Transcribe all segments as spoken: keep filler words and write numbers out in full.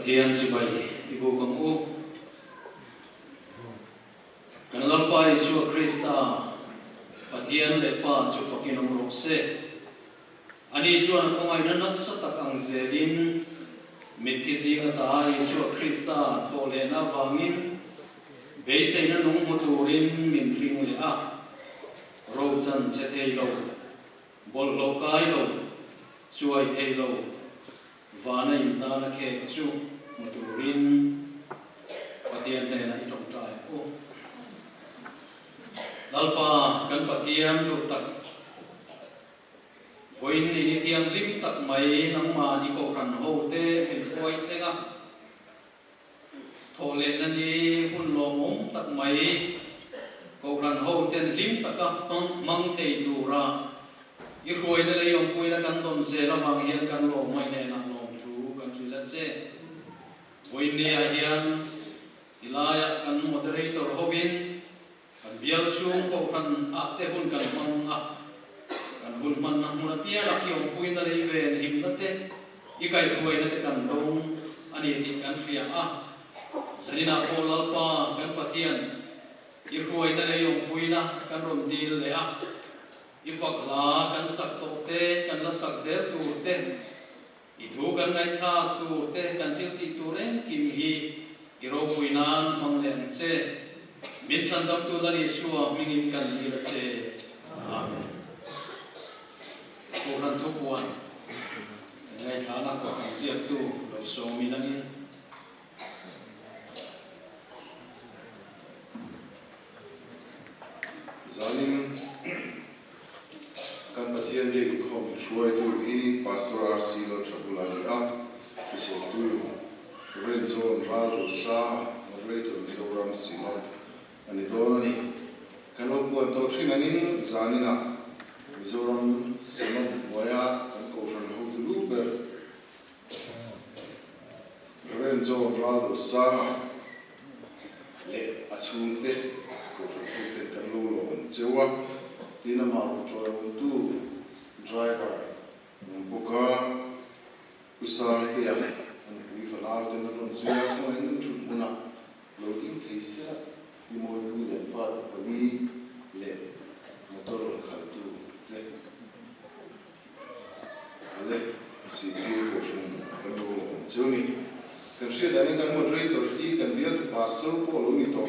Pathian chibai i buk ang u. Kan Lalpa Isua Krista, Pathian le Pa chu fakin awm rawk se. Ani chuan a khawngaihna nasa tak ang zelin, mitthi zinga ta Isua Krista thawhlehna avangin, beiseina nung hmu turin min hring leh a, rochan che thei lo, bawlhhlawh kai lo, chuai thei lo, vana indana khek chu hmu turin Pathian hnena i ṭawngṭai u. Lalpa kan Pathian duh tak, vawiin i ni thianghlim tak mai nangman i kohhran hote min hruai thleng a, thawhlehna ni hun lawmawm tak mai kohhran hoten hlim taka hmang, hmang thei tura i hruaina leh i awmpuina kan dawn zel avang hian kan lawm mai hnenah lawmthu kan hril a che. Vawiin niah hian i laia kan moderator hovin kan bial chhung kohhran ah te hun kan hmang a, kan hun hmanna hmun apiangah i awmpuina leh i venhimna te, i kaihhruaina te kan dawng a ni tih kan hria a. Zaninah pawh Lalpa kan Pathian, i hruaina leh i awmpuina kan rawn dil leh a, i fak hla kan sak tawh te, kan la sak zel tur te, i thu kan ngaihthlak tur te, kan thil tih tur engkim hi i ropuinain hmang leh ang che. Min chhandamtu Lal Isua hmingin kan dil a che. Amen. Kohhran thupuan ngaithlana kohhran ziaktu lo sawm in angin. Zanin kan Pathian biak inkhawm hruaitu hi Pastor R C Lalṭhabula a ni a, thusawitu Reverend John Raldosanga, Moderator Mizoram Synod a ni dawn a ni. Kan lo puan tawh ṭhin angin zaninah Mizoram Synod hnuaia kan kohhran hotu lu ber Reverend John Raldosanga leh a chhungte, kohhran hoten kan lo lawm cheu a. Tin, amah ruok chawiawmtu driver a ni bawk a, Pu Sangtea, an pui fanau ten an rawn zui a, khawngaihna ṭhut hmuna lo ding thei sela, i mawipu leh fate pali leh motor rawn khaltu te. A le, C P A kohhran kan lo lawm cheu ni. Kan hriat angin kan moderator hi kan bialtu pastor pawh lo ni tawh,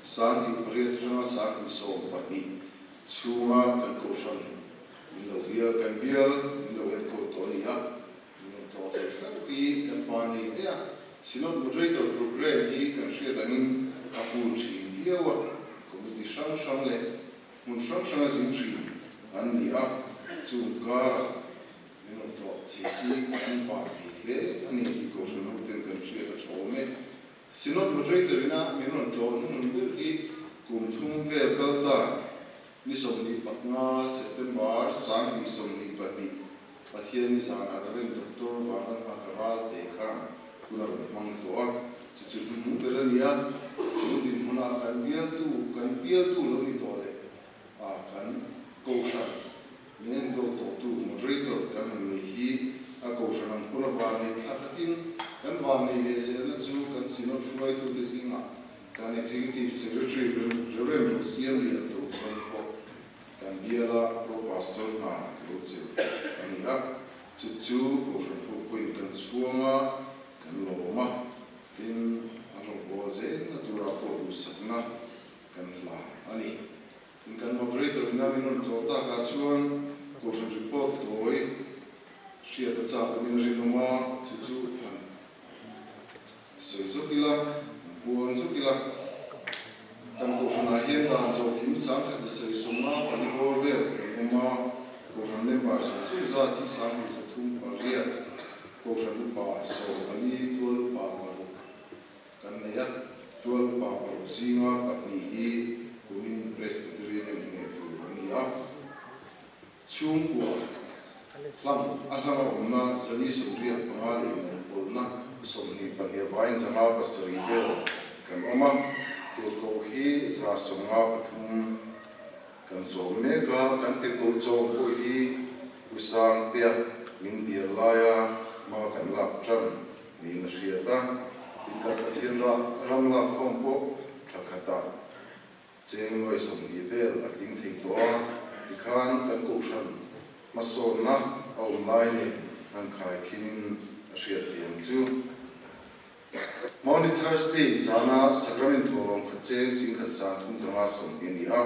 sanghnih pariat aṭanga sanghnih sawm pahnih chhunga kan kohhran min lo bial, kan bial min lo enkawl tawh a ni a. Min rawn thaw thei tlat hi kan hmanhmang e a. Synod Moderator Program hi kan hriat angin a full ṭhin viau a. Committee hrang hrang leh hmun hrang hranga zing ṭhin an ni a, chung kara min rawn tlawh thei hi an vang hei hle a ni tih kohhran hoten kan hriat a ṭhawm e. Synod Moderator-ina min rawn tlawh hnuhnung ber hi kum thum vel kal ta, ni sawmhnih panga September, sanghnih sawmhnih pahnih, Pathianni zana Reverend Doctor Vanlalnghaka Ralte khan hun a rawn hmang tawh a, chu chu hnuhnung ber a ni a. Tun dinhmuna kan bialtu, kan bialtu lo ni tawh leh, a, kan kohhran min enkawl tawhtu moderator kan han nei hi a kohhran ang pawn a vannei thlak a, tin, kan vannei leh zelna chu kan Synod hruaitute zingah kan Executive Secretary Reverend Rusiam Lian Tochon pawh kan biala Pro Pastor hna lo cheu a ni a, chu chu kohhran ho pawhin kan chhuang a, kan lawm a, tin, an rawngbawlna tura pawh duhsakna kan hlan a ni. Tin, kan moderator-ina min rawn tlawh takah chuan kohhran report tawi hriat a chak awmin a rinawm a, chu chu han sawi zawk ila, puang zawk ila. Kan kohhranah hian dan zawkin sangkhat zasari sawmnga pali bawr vel kan awm a, kohhran member zawng zawng zat hi sanghnih zathum pariat, kohhran upa sawm pali, tual upa paruk kan nei a, tual upa paruk zinga pahnih hi kumin Presbyterian em hne tur an ni a. Chhungkua hlang, a hlanga awmna zani sawmriat panga leh inawm pawlna sawmhnih pahnih avangin zanga pasarih vel kan awm a, tirhkoh hi za sawmnga pathum kan zawm mek a, kan tirhkoh zawng pawh hi Pu Sangtea min bial laia hma kan lak ṭan. niin a hriat a. Inkar Pathian ra-, ram lak khawm pawh thla khata cheng nuai sawmhni vel a tling thei tawh a. Tikhan kan kohhran hmasawnna a awm lai nen an khai khinin a hriat tih ang chu. Mawnah Thursday zana Sacrament thawlawm kha cheng sing khat sang thum zanga sawmhni a ni a.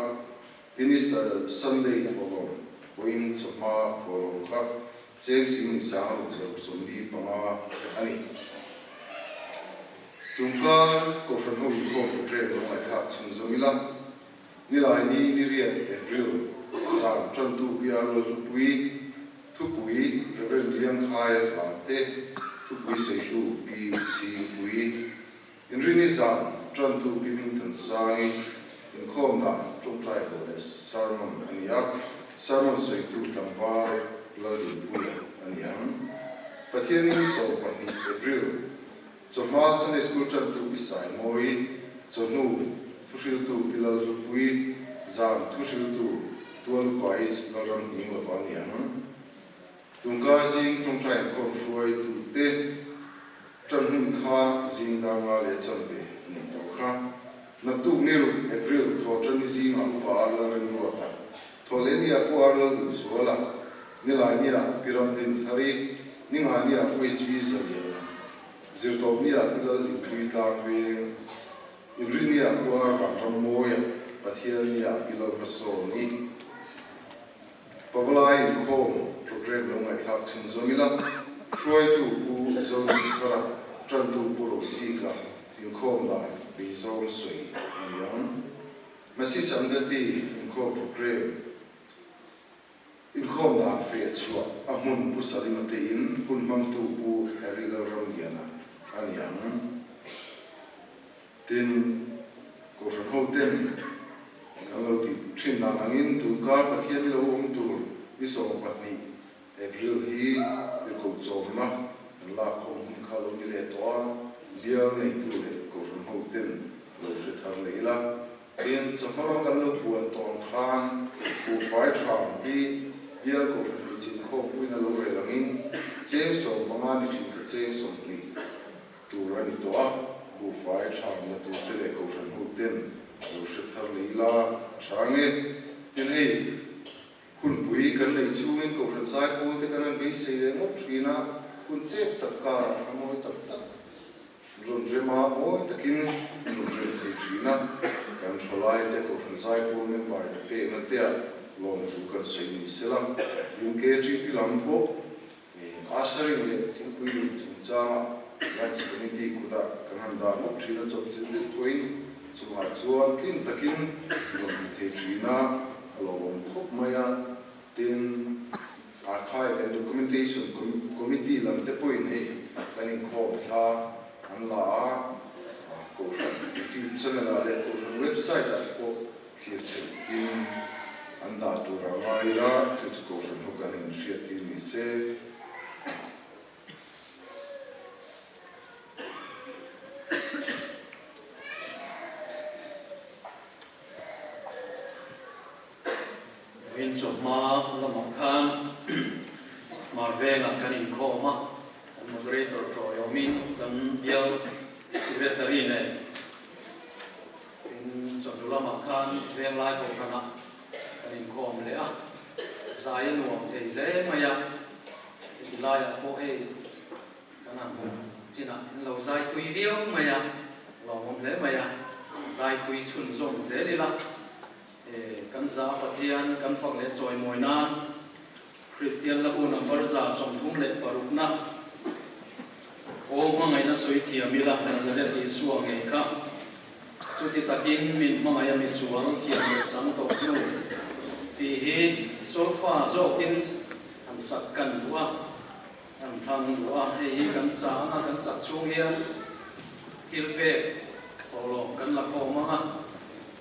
Tin Easter Sunday thawlawm pawhin chawhma thawlawm kha cheng sing hni sanga ruk zaruk sawmli panga a ni. Tumkar kohhran ho inkhawm program lo ngaithlak chhunzawm ila. Nilaini ni riat April, zan ṭantu Pi R. Lalrupui, thupui Reverend Liangkhai Hlate, thupui sawitu Pi Singpui, Inrinni zan ṭantu Pi Hmingthansangi, inkhawm dan ṭawngṭai le sermon a ni a, sermon sawitu tlangval Laldinpuia a ni ang. Pathian in sawm pahni April, chawhma Sunday School ṭantu Pi Saimawi, chawhnu thuhriltu Pi Lalrupui, zan thuhriltu Tualupa H. Lalramhninglova a ni ang. Tumkar zing ṭawngṭai inkhawm hruaitute ṭan hun kha zing dar nga le chanve a ni tawh kha. Naktuk ni ruk April, Thawṭanni zinga Upa R. Lalremruata, Thawlehnia Pu R. Lalduhzuala, Nilaini a Pi Ramdinthari, Ningaini a Pu S. V. Zaliana, Zirtawpni a Pi Laldinpui Tlangveng, Inrinni a Pu R. Vanrammawia, Pathianni a Pi Lalhmasawmi. Pavalai inkhawm program lo ngaithlak chhunzawm ila, hruaitu Pu Zonuthara, ṭantu Pu Rosika, inkhawm dan Pi Zomsui a ni ang. Masi Sangati inkhawm program, inkhawm dan fe chhuah a hmun Pu Salima tein, hun hmangtu Pu Harry Lalramliana a ni ang. Tin, kohhran hoten kan lo ti ṭhin dan angin, tumkar Pathian ni lo awm tur ni sawm pahni April hi tirko chawmna kan lak khawm hun kha lo ni le tawh a, bial neitu le kohhran hoten lo hre thar leh ila. Tin, chawhma lama kan lo puan tawng khan, buhfai ṭhang hi bial kohhran mi chin khawmpuiin a lo rel angin, cheng sawm panga ni ṭhin kha cheng sawmhni tur a ni tawh a, buhfai ṭhang la turte le kohhran hoten lo hre thar leh ila a ṭha nge. Tin, hei hunpui kan nei chungin kohhran zaipulte kan han beisei leh ngawt ṭhin a, hun chep tak kara a mawi tak tak rawn rem a, mawi takin rawn rem thei ṭhin a, kan ṭhalaite kohhran zaipulte member te pekna te a lawmthu kan sawi ni sela. Uk ṭipi lam pawh, eh, ushering le thingpui lum chungchanga lunch committee kuta kan han dah ngawt ṭhin a, chawp chil dik pawhin chungah chuan tlin takin rawn ti thei ṭhin a, a lawmawm khawp mai a. Tin, archive and documentation com-, committee lam te pawhin hei kan inkhawm thla an la a, a, kohhran YouTube channel-a le kohhran website-ah pawh thlir theih in an dah tur a ngai ila, chu chu kohhran ho kan inhriat tir ni se. Vawiin chawhma lamah khan Hmar vengah kan inkhawm a, kan moderator ṭawi awmin kan bial secretary nen. Tin, chawhnu lamah khan veng lai kohhranah kan inkhawm leh a, zai a nuam thei hle mai a, heti laiah pawh hei kan han hmu chinah in lo zaitui viau mai a, lawmawm hle mai a, zaitui chhunzawm zel ila. E, kan za Pathian kan fak leh chawimawi nan, Kristian Labu number za sawmthum leh parukna, aw hmangaihna sawi thiam ila Nazareth Isua ngei kha. Chuti takin min hmangaih a misual thiam leh chang tawk hnu, tih hi solfa zawkin han sak kan duh a. An thlang duh a, hei hi kan sa anga kan sak chhung hian thilpek thawhlawm kan la khawm anga,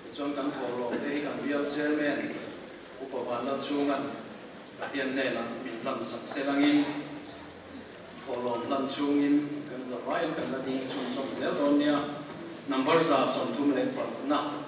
tichuan kan thawhlawmte hi kan bial chairman Upa Vanlalchhungan Pathian hnenah min hlan sak se langin, thawhlawm hlan chhungin kan zavaiin kan la ding chhunzawm zel dawn nia. Number za sawmthum leh parukna.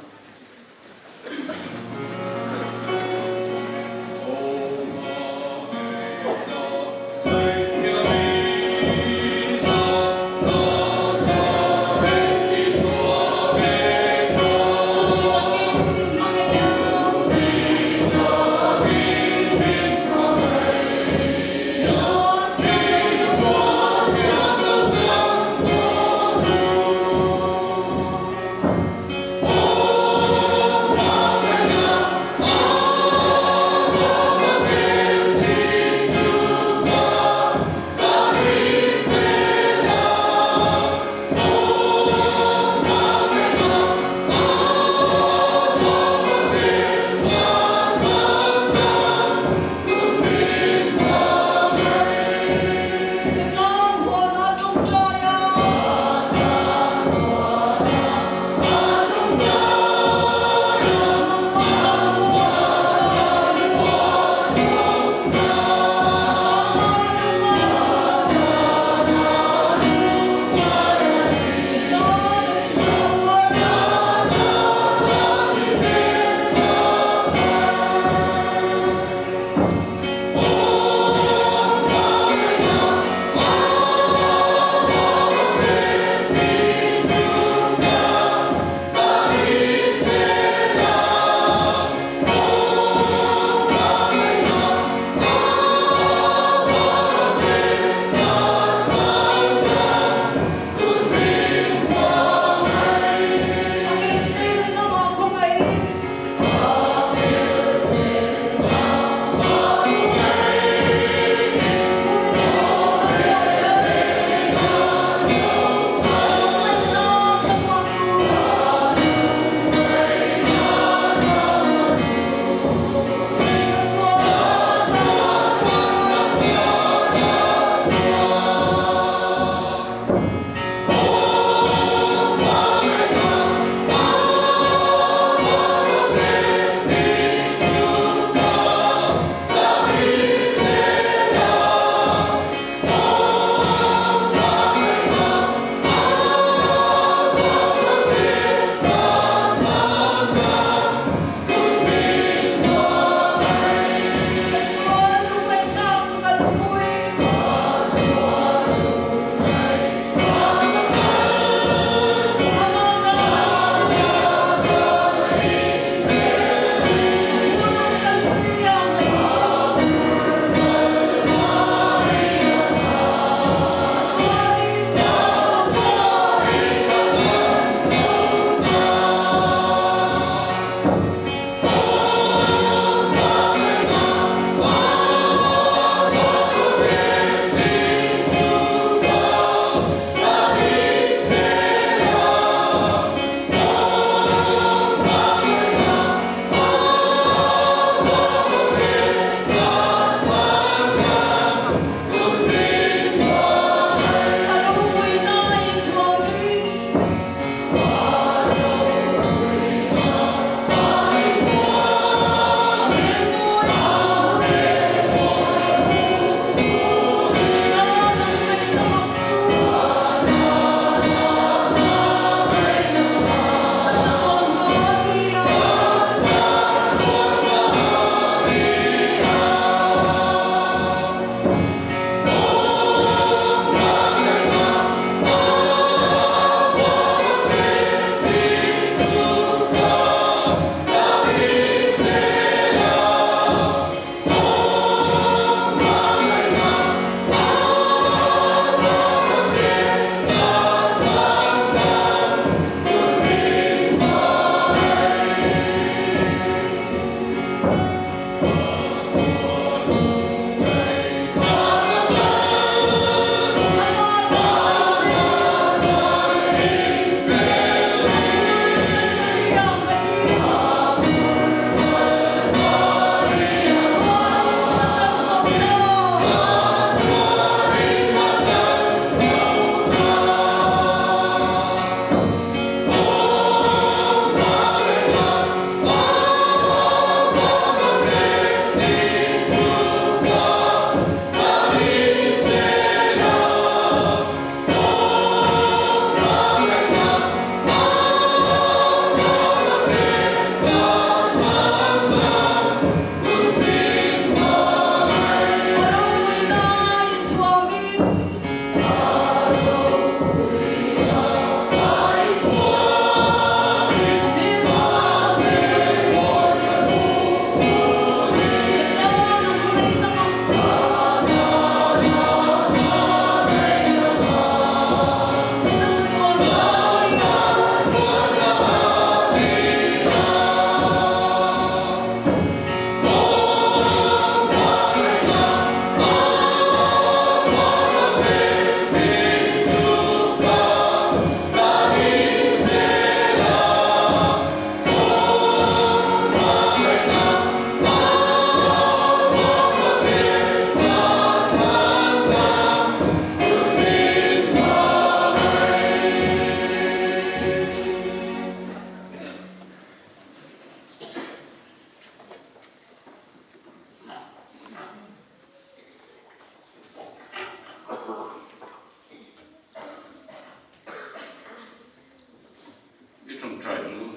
I ṭawngṭai ang u.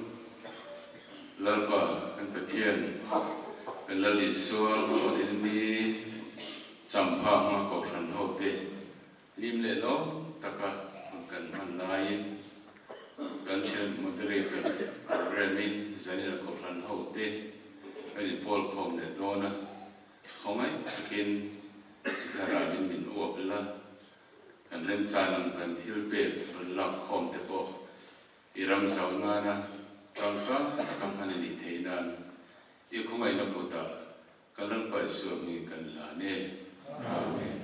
Lalpa kan Pathien, kan Lal Isua, kan Lal Isua, champha hmanga kohran hote, hlim le lawm taka kan hman laiin, kan Synod Moderator program-in zanina kohran hote kan inpawlkhawm leh dawn a, khawngaih takin Thlarauin min uap la, kan remchan ang, kan thilpek rawn lak khawm te pawh i ram zau nana tangka taka hman a ni thei nan, i khawngaihna kuta kan Lalpa Isua hmingin kan hlan e. Amen.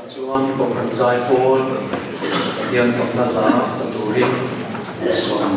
Chuan kohran zai pawl, Pathian fak hla la sa turin sawm.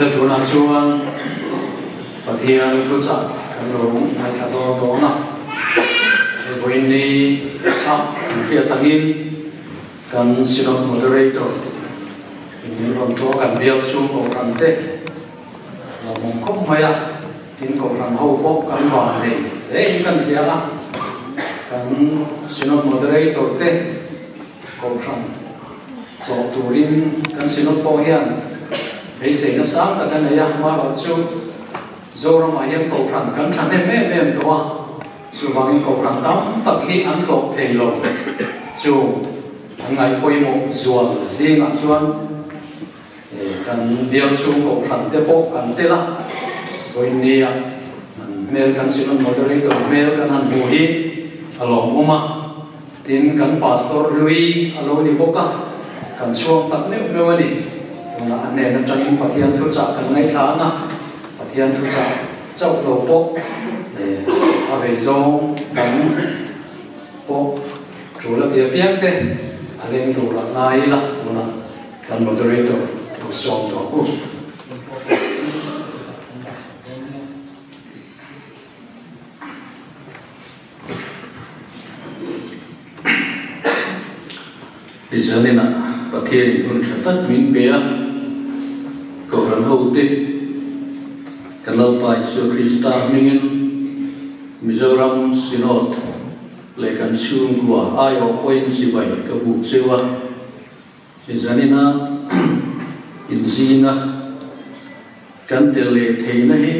Tuna chuan Pathian thuchah kan lo ngaithla dawn dawn a. Vawiin ni a hriat angin kan Synod Moderator in min rawn thaw kan bial chhung kohhran te lo awm khawp mai a, tin kohhran ho pawh kan vannei hle in kan hria a, kan Synod Moderator te kohhran tlawh turin kan Synod pawh hian beiseina sang tak a nei a, mahse chu Zoramah hian kohhran kan ṭhahnem em em tawh a, chuvangin kohhran tam tak hi an tlawh thei lo chu an ngaih pawimawh zual zingah chuan, eh, kan bial chhung kohhran te pawh kan tel a, vawiin nia an hmel kan Synod Moderator hmel kan han hmu hi a lawmawm a. Tin, kan pastor hlui a lo ni bawk a, kan chhuang tak meuh meuh a ni. Tuna a hnen aṭangin Pathian thuchah kan ngaithla ang a, Pathian thuchah chauh lo pawh, eh, a vei zawng kan pawh tul a ti apiang te a leng tura ngai ila, tuna kan moderator thu sawm tawh u. Tichuanin a, Pathianin hun ṭha tak min pe a, kohhran ho te, kan Lalpa Isua Krista hmingin Mizoram Synod leh kan chhungkua aiawh pawhin chibai ka buk cheu a. Zanin a inzina kan tel leh theina hi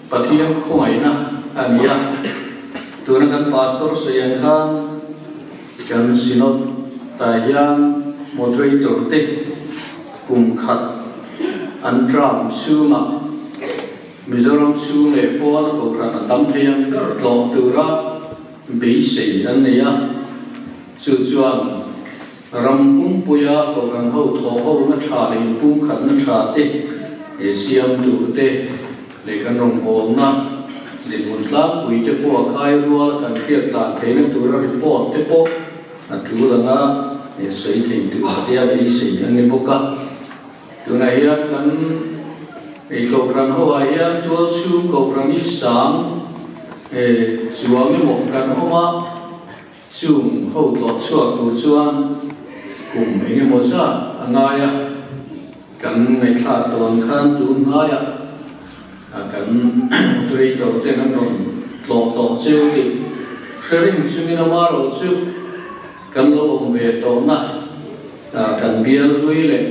Pathian khawngaihna a ni a. Tuna kan pastor sawi ang khan kan Synod-a hian moderator te kum khat an term chhunga Mizoram chhung leh pawla kohhran a tam thei ang kar tlawh tura beisei an nei a. Chu chuan ram pumpuia kohhran ho thawhhona ṭha leh inpumkhatna ṭha te, e, siam tur te leh kan rawngbawlna dinhmun tlangpui te pawh a khai rual kan hriat tlan theina tura report te pawh a tul anga, e, sawi thei tur te a beisei an ni bawk a. Tunah hian kan, e, kohhran ho ah hian tualchhung kohhran i sang, e, chuang emaw kan awm a, chung ho tlawh chhuak tur chuan kum eng emaw zat a ngai a, kan ngaithlak tawh ang khan tun hnaia, a, kan moderator ten an rawn tlawh tawh cheu tih hre reng chungin a, amaherawhchu kan lo awm ve tawhna, a, kan bial hlui leh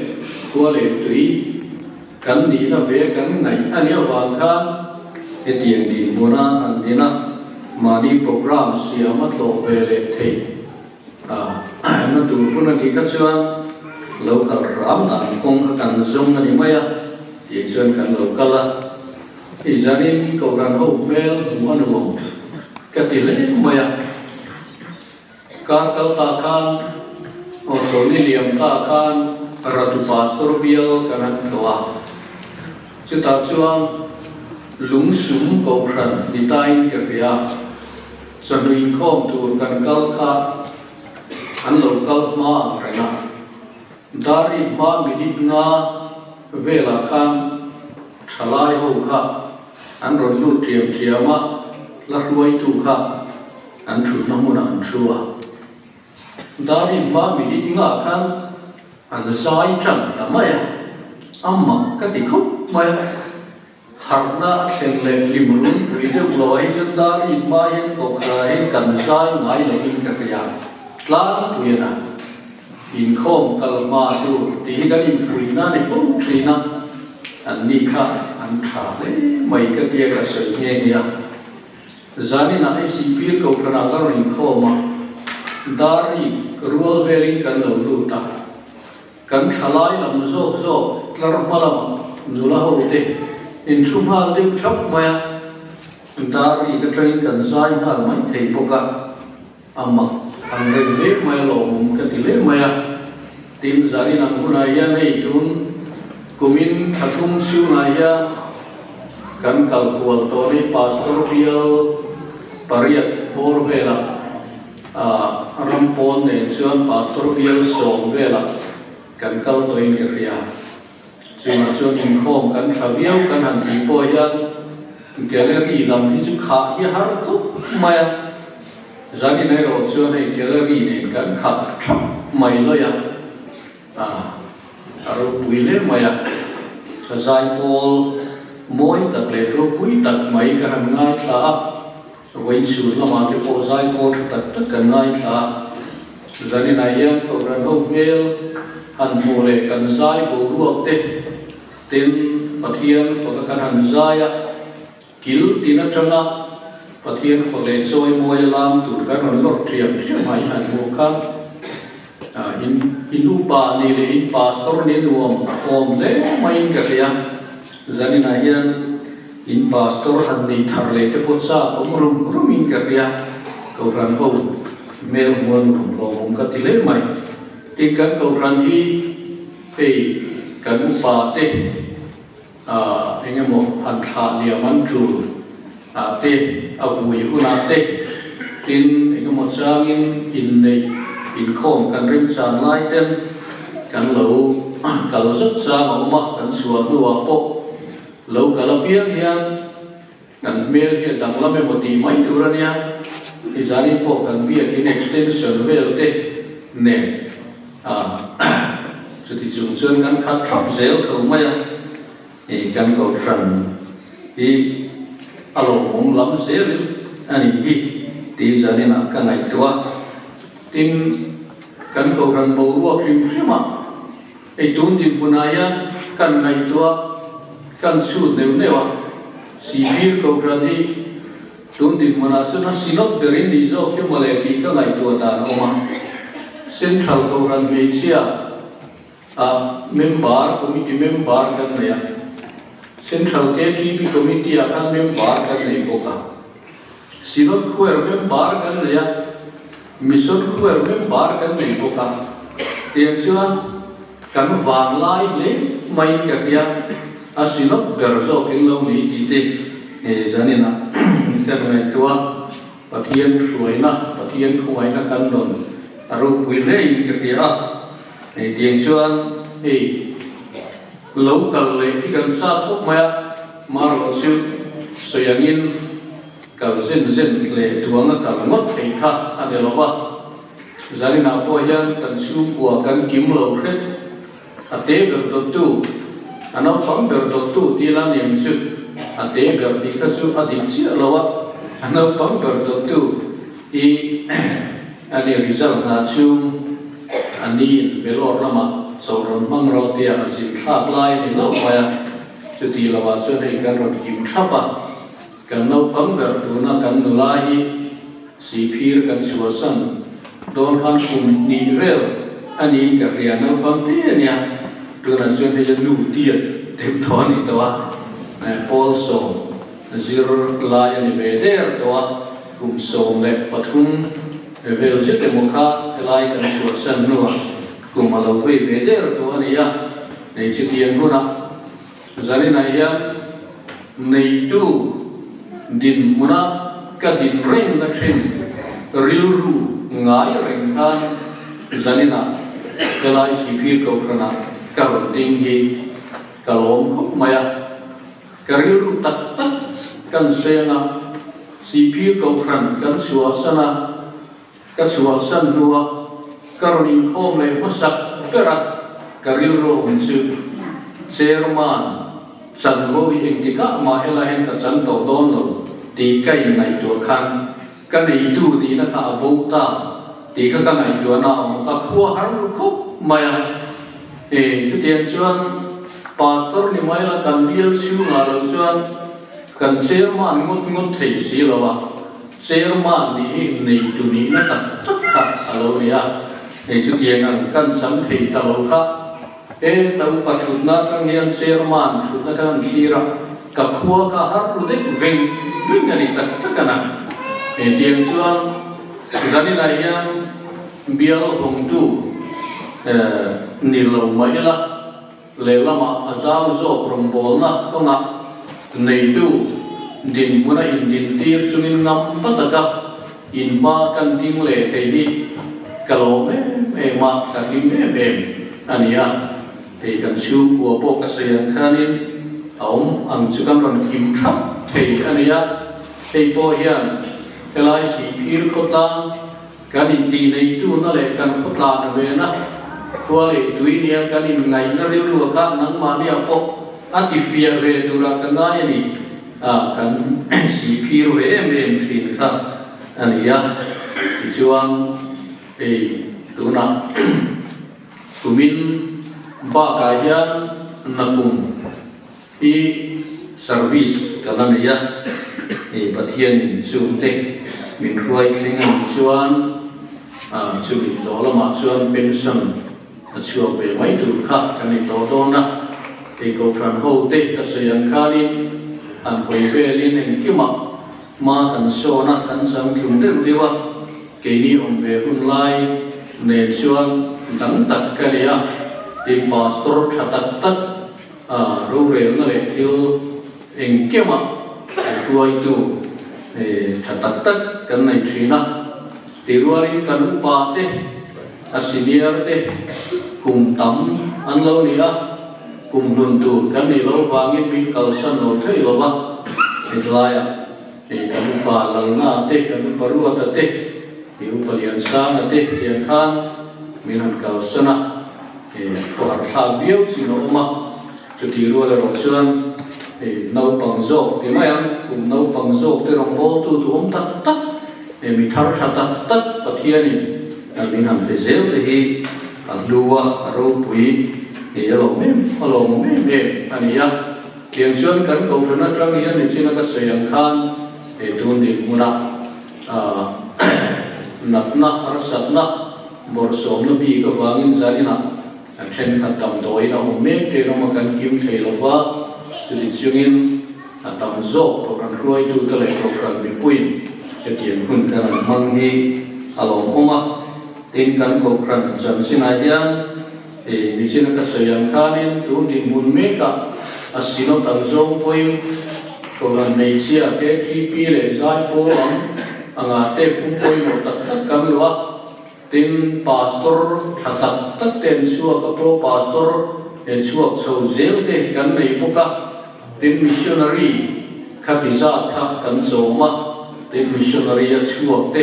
khua leh tui kan nihna ve kan ngaih a nih avang khan hetiang dinhmuna han ding a, mahni program siama tlawh ve leh thei, a, na tur hun a ni kha chuan lo kal hram dan kawng kha kan zawng a ni mai a, tih chuan kan lo kal a. Zanin kohhran ho hmel hmuh a nuam ka ti hle mai a. Kar kal ta khan, aw, Chawlhni liam ta khan, Ratu Pastor bial kan han thlawh a. Chutah chuan Lungsum kohhran ni tain ka hria. Chawhnu inkhawm tur kan kal kha, an lo kal hma ang reng a. Dar ri hma minute nga velah khan ṭhalai ho kha an rawn lut ṭiam ṭiam a, hla hruaitu kha an ṭhutna hmunah an ṭhu a. Dar ri hma minute nga khan an zai ṭan ta mai a, a mak ka ti khawp mai a. Harhna a thleng leh hlim runpui deuh lo hi chuan dar ri hma hian kohhran hi kan zai ngai lovin ka hria. Tlangpui a na. Inkhawm kal hma tur tih hi kan inpuina ni fo ṭhin a. Anni kha an ṭha hle mai ka tia ka sawi nghe nghe a. Zanin a I C P kohhranah ka rawn inkhawm a. Dar ri rual velin kan lo lut a. Kan ṭhalai lam zawk zawk tlar hma lamah nula ho te in ṭhu nghal deuh thap mai a, dar ri ka ṭangin kan zai nghal mai thei bawk a, a mak ang reng hle mai a, lawmawm ka ti hle mai a. Tin, zanin ang hunah hian hei tun kumin ṭha thum chhungah hian kan kal kual tawh ni, Pastor bial pariat bawr velah, a, ram pawn nen chuan Pastor bial sawm velah kan kal tawhin ka hria. Chunga chuan inkhawm kan ṭha viau kan han ti pawh hian gallery lam hi chu khah hi a har khawp mai a. Zanin erawh chuan hei gallery nen kan khah ṭhap mai lawi a. A, a ropui hle mai a. A zai pawl mawi tak leh ropui tak mai kan han ngaithla a. Vawiin chhun lamah te pawh zai pawl ṭha tak tak kan ngaithla a. Zaninah hian kohhran ho hmel han hmuh leh kan zai boruak te, tin Pathian faka kan han zai a, kil tin aṭanga Pathian fak leh chawimawi a lam tur kan rawn lawr ṭhiam ṭhiam hai han hmuh kha. A, in, in upa ni leh in pastor ni nuam awm hle maiin ka hria. Zaninah hian in pastor han nih thar leh te pawh chak awm rum rumin ka hria. Kohhran ho hmel hmuh nuam hlawm awm ka ti hle mai. Tin kan kohhran hi hei kan upa te, a, engemaw han thlah liam an tul, a, te, a vui hunah te, tin engemaw changin inneih, inkhawm kan remchan lai ten kan lo kal zat chang a awm a, kan chhuah hnuah pawh lo kal apiang hian kan hmel hi a danglam emaw tih mai tur a nia. Hi zanin pawh kan biakin extension vel te nen, a, chuti chung chuan kan khat thap zel tho mai a. I kan kohhran hi a lawmawm lam zelin a nih hi, ti zaninah ka ngaihtuah a. Tin, kan kohhran boruak hrim hrim a, ei tun dinhmunah hian kan ngaihtuah a, kan chhut neuh neuh a. Sihphir kohhran hi tun dinhmunah chuan a synod berin nih zawk hi maw le tih ka ngaihtuah dan a awm a. Central kohhran hmeichhia a member, committee member kan nei a. Central K T B committee-a khan member kan nei bawk a. Synod Choir member kan nei a. Mission Choir member kan nei bawk a. Tiang chuan kan vanglai hle maiin ka hria. A synod ber zawkin lo ni tih te, e, zaninah kan ngaihtuah a. Pathian hruaina, Pathian khawngaihna kan dawn a ropui hlein ka hria a. Hei tiang chuan hei lo kal leh hi kan chak khawp mai a, mahse chu sawi angin kal zen zen leh duanga kal ngawt thei kha a ni lo va. Zaninah pawh hian kan chhungkua kan kim lo hret. A te ber dawttu, a naupang ber dawttu ti la nen chu, a te ber tih kha chu a dik chiah lo a, a naupang ber dawttu hi a ni result hna chu a niin belawr lamah chawlh rawn hmang rawh tia a zin thlak lai a ni lo mai a. Chuti lovah chuan hei kan rawn kim thap a, kan naupang ber tuna kan nula hi Sihphir kan chhuahsan dawn khan kum hnih vel a niin ka hria, naupang te a nia. Tunah chuan hei a nu tia deuh thaw a ni tawh a. Eh, pawl sawm zir lai a ni ve der tawh a. Kum sawm leh pathum vel zet emaw kha helai kan chhuahsan hnuah kum a lo vei ve der tawh a ni a. Hei chutiang hunah Zaninah hian neitu dinhmuna ka din reng a ṭhin, rilru ngai reng khan zaninah helai Sihphir Kohhranah ka rawn ding hi ka lawm khawp mai a. Ka rilru tak tak kan seng a, Sihphir Kohhran kan chhuahsan a, ka chhuahsan hnua ka rawn inkhawm leh hmasak bera ka rilru awm chu chairman chanvo hi engtikah mah helai hian ka chan tawh dawn lo tih ka inngaihtuah khan ka neitu nihna kha a bo ta tih kha ka ngaihtuahna a awm a, ka khua har ru khawp mai a. E, chutiang chuan pastor ni mai la kan bial chhungah lo chuan kan chairman ngawt ngawt thei si lo a, chairman nih hi neitu nihna tak tak kha a lo ni a. Hei chutiang ang kan chang thei ta lo kha. He ta upa ṭhutna aṭang hian chairman ṭhutna kan thlir a, ka khua kha har ru deuh veng veng a ni tak tak a na. Hetiang chuan zaninah hian bial hawngtu, eh, ni lo mah ila, lehlamah a zau zawk rawngbawlna kawngah neitu dinhmuna indintir chungin ngam pa taka in hma kan ding leh thei hi ka lawm em em a, ka hlim em em a ni a. Hei kan chhungkua pawh ka sawi ang khanin a awm ang chu kan rawn kim thap thei a nia. Hei pawh hian helai Sihphir khawtlang kan intihneitu na leh kan khawtlang a vena khua leh tui nia kan inngaihna rilru kha nangmahniah pawh a tifiah ve tura ka ngai a ni. A, kan Sihphir ve em em ṭhin kha a nia. Tichuan, hei, tuna kumin bakah hian nakum hi service ka la nei a, hei, Pathianin chungte min hruai tling a nih chuan, a, chumi zawh lamah chuan pension a chhuak ve mai tur kha kan ni tawh dawn a. Hei, kohhran ho te ka sawi ang khanin an hawi velin engkimah hma kan sawn a, kan chang tlung deuh deuh a. Keini awm ve hun lai nen chuan dang tak ka ni a, tin pastor ṭha tak tak, a, rorelna leh thil engkimah hruaitu, e, ṭha tak tak kan nei ṭhin a. Tirualin kan upa te, a senior te, kum tam an lo ni a, kum hlun tur kan nih loh vangin min kalsan lo thei lo va. Hetlaiah, e, kan upa Lalna te, kan upa Ruata te, e, upa Liansanga te, tiang khan min han kalsan a, e, khawhar thlak viau chin a awm a. Chuti rual erawh chuan, e, naupang zawk ti mai ang, kum naupang zawk te rawngbawltu duhawm tak tak, e, mi thar ṭha tak tak Pathianin, e, min han pe zel te hi a hlu a, a ropui, e, a lawm em, a lawmawm em em a ni a. Tiang chuan kan kohhran aṭang hian nichina ka sawi ang khan, e, tun dinhmuna, a, natna, harsatna, bawrhsawmna bik avangin zaninah a ṭhenkhat damdawiin a awm mek te rawng a kan kim thei lo va, chuti chungin a tam zawk kohhran hruaitute leh kohhran mipuiin hetiang hun kan han hmang hi a lawmawm a. Tin, kan kohhran chanchinah hian, e, nichina ka sawi ang khanin tun dinhmun mekah a synod ang zawng pawhin kohhran hmeichhia K T P leh zaipawl ang anga te pung pawimawh tak tak kan luah a. Tin, pastor ṭha tak tak te an chhuak a, pro pastor e chhuak chho zel te kan nei bawk a. Tin, missionary kha ti zat kha kan chawm a. Tin, missionary a chhuak te,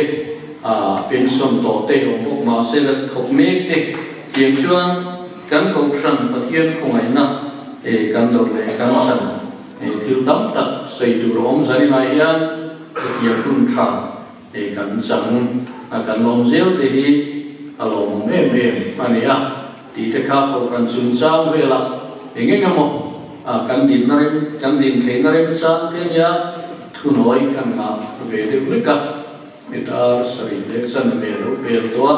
a, pension tawh te awm bawk, mahse, la thawk mek te. Tiang chuan kan kohhran Pathian khawngaihna, e, kan dawr leh kan chan, e, thil tam tak sawi tur a awm zaninah hian hetiang hun ṭha, e, kan chang a, kan lawm zel te hi a lawmawm em em a ni a. Tih te kha kohhran chungchang vela eng eng emaw, a, kan dinna rem, kan din theihna remchang te nia thunawi kan ngah ve deuh hlek a. Meter sarih leh chanve lo pel tawh a.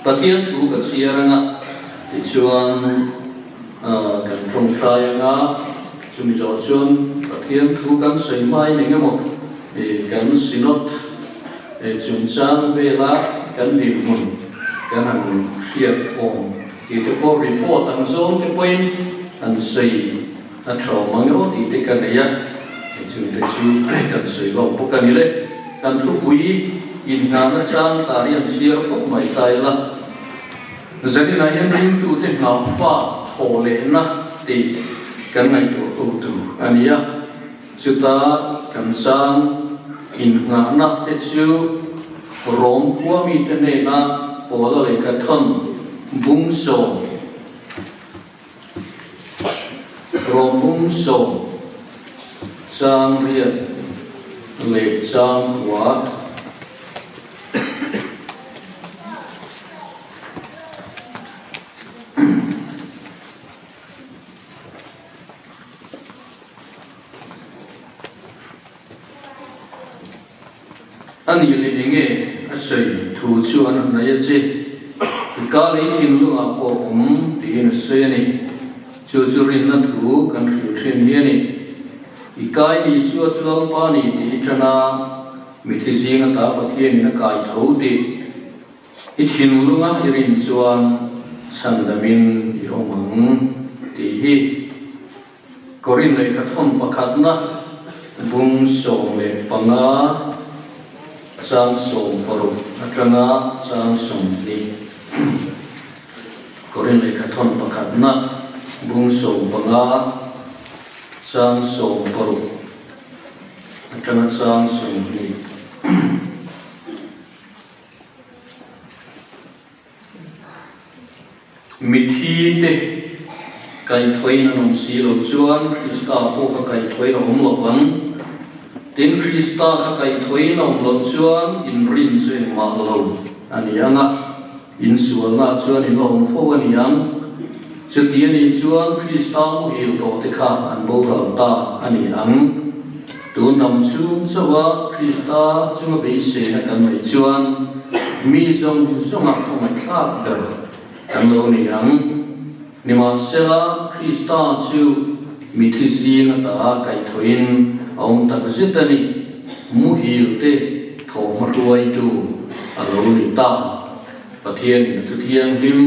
Pathian thu ka chhiar ang a, tichuan, a, kan ṭawngṭai ang a, chumi zawh chuan Pathian thu kan sawi hmain eng emaw, e, kan synod, e, chungchang vela kan dinhmun kan han hriat awm tih te pawh report ang zawng te pawhin han sawi a ṭha awm ang e tih te ka nei a, e, chumi te chu kan sawi lawk bawk a ni le. Kan thupui innghahna chang tah hi han chhiar khawp mai ta ila. Zaninah hian ringtute nghah fa thawh lehna tih kan ngaihtuah hotu a ni a. Chuta kan chang innghahna te chu Rom khua mite hnena Paula lehkhathawn bung sawm, Rom bung sawm, chang riat leh chang kua. A nih leh eng nge a sawi thu chu an hnai a che. I kal hi thinlungah pawh awm tiin a sawi a ni. Chu chu rinna thu kan hrilh ṭhin hi a ni. I kai ni Isua chu Lalpa ni tih i ṭan a, mithi zing ata Pathianin a kai tho tih. I thinlunga i rin chuan chhandamin i awm ang tih hi. Korin lehkhathawn pakhatna bung sawm leh panga chang sawm paruk aṭanga chang sawmhnih. Korin lekhathawn pakhatna, bung sawm panga, chang sawm paruk, a tanga chang sawm hni. Mithi te kaithawiin an awm si lo chuan Krista pawh kha kaithawiin a awm lo ang. Tin, Krista kha kaithawiin a awm lo chuan inrin chu engmah lo a ni ang a. Insualna chuan in la awm fo a ni ang. Chuti a nih chuan Krista muhil tawh te kha an boral ta a ni ang. Tun hnam chhung chauha Krista chunga beiseina kan nei chuan mi zawng zawnga khawngaihthlak ber kan lo ni ang. Nimahsela, Krista chu mithi zing ata kaithawiin a awm tak zet a ni. Muhil te thawhhma hruaitu a lo ni ta. Pathianin a thu thianghlim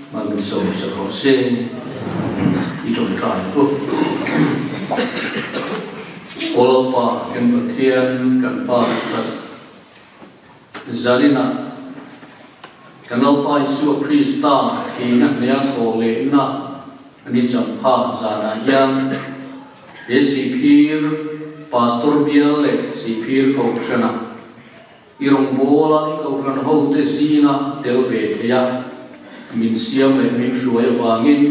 malsawm sak raw se. I ṭawngṭai u. Aw Lalpa, kan Pathian, kan Pa, zanina kan Lalpa Isua Krista thina hneha thawhlehna ni champha zana hian, he Sihphir Pastor Bial leh Sihphir Kohhrana i rawngbawla i kohhran ho te zinga tel ve theia min siam leh min hruai avangin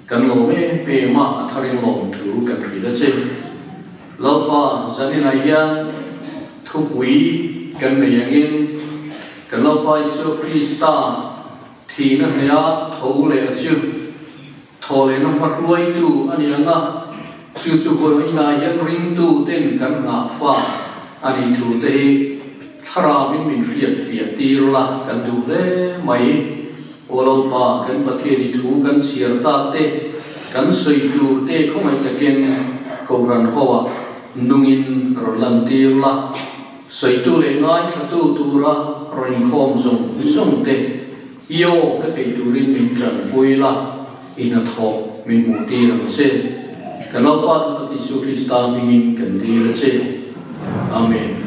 kan lawm em em a, a tharin lawmthu kan hril a che. Lalpa, zanina hian thupui kan nei angin, kan Lalpa Isua Krista thina hneha tho leh a chu thawhlehna hmahruaitu a ni ang a, chu chu vawiina hian ringtu ten kan nghah fa a nih thu te hi thlarauin min hriat fiah tir la, kan duh hle mai. Aw Lalpa, kan Pathian i thu kan chhiar tak te, kan sawitu te khawngaih takin kohhran hoa nungin rawn lan tir la. Sawitu leh ngaithlatu tura rawn inkhawm zawng zawng te i aw hre thei turin min ṭanpui la, i hnathawh min hmuh tir ang che. Kan Lalpa tak Isu Krista hmingin kan dil a che. Amen.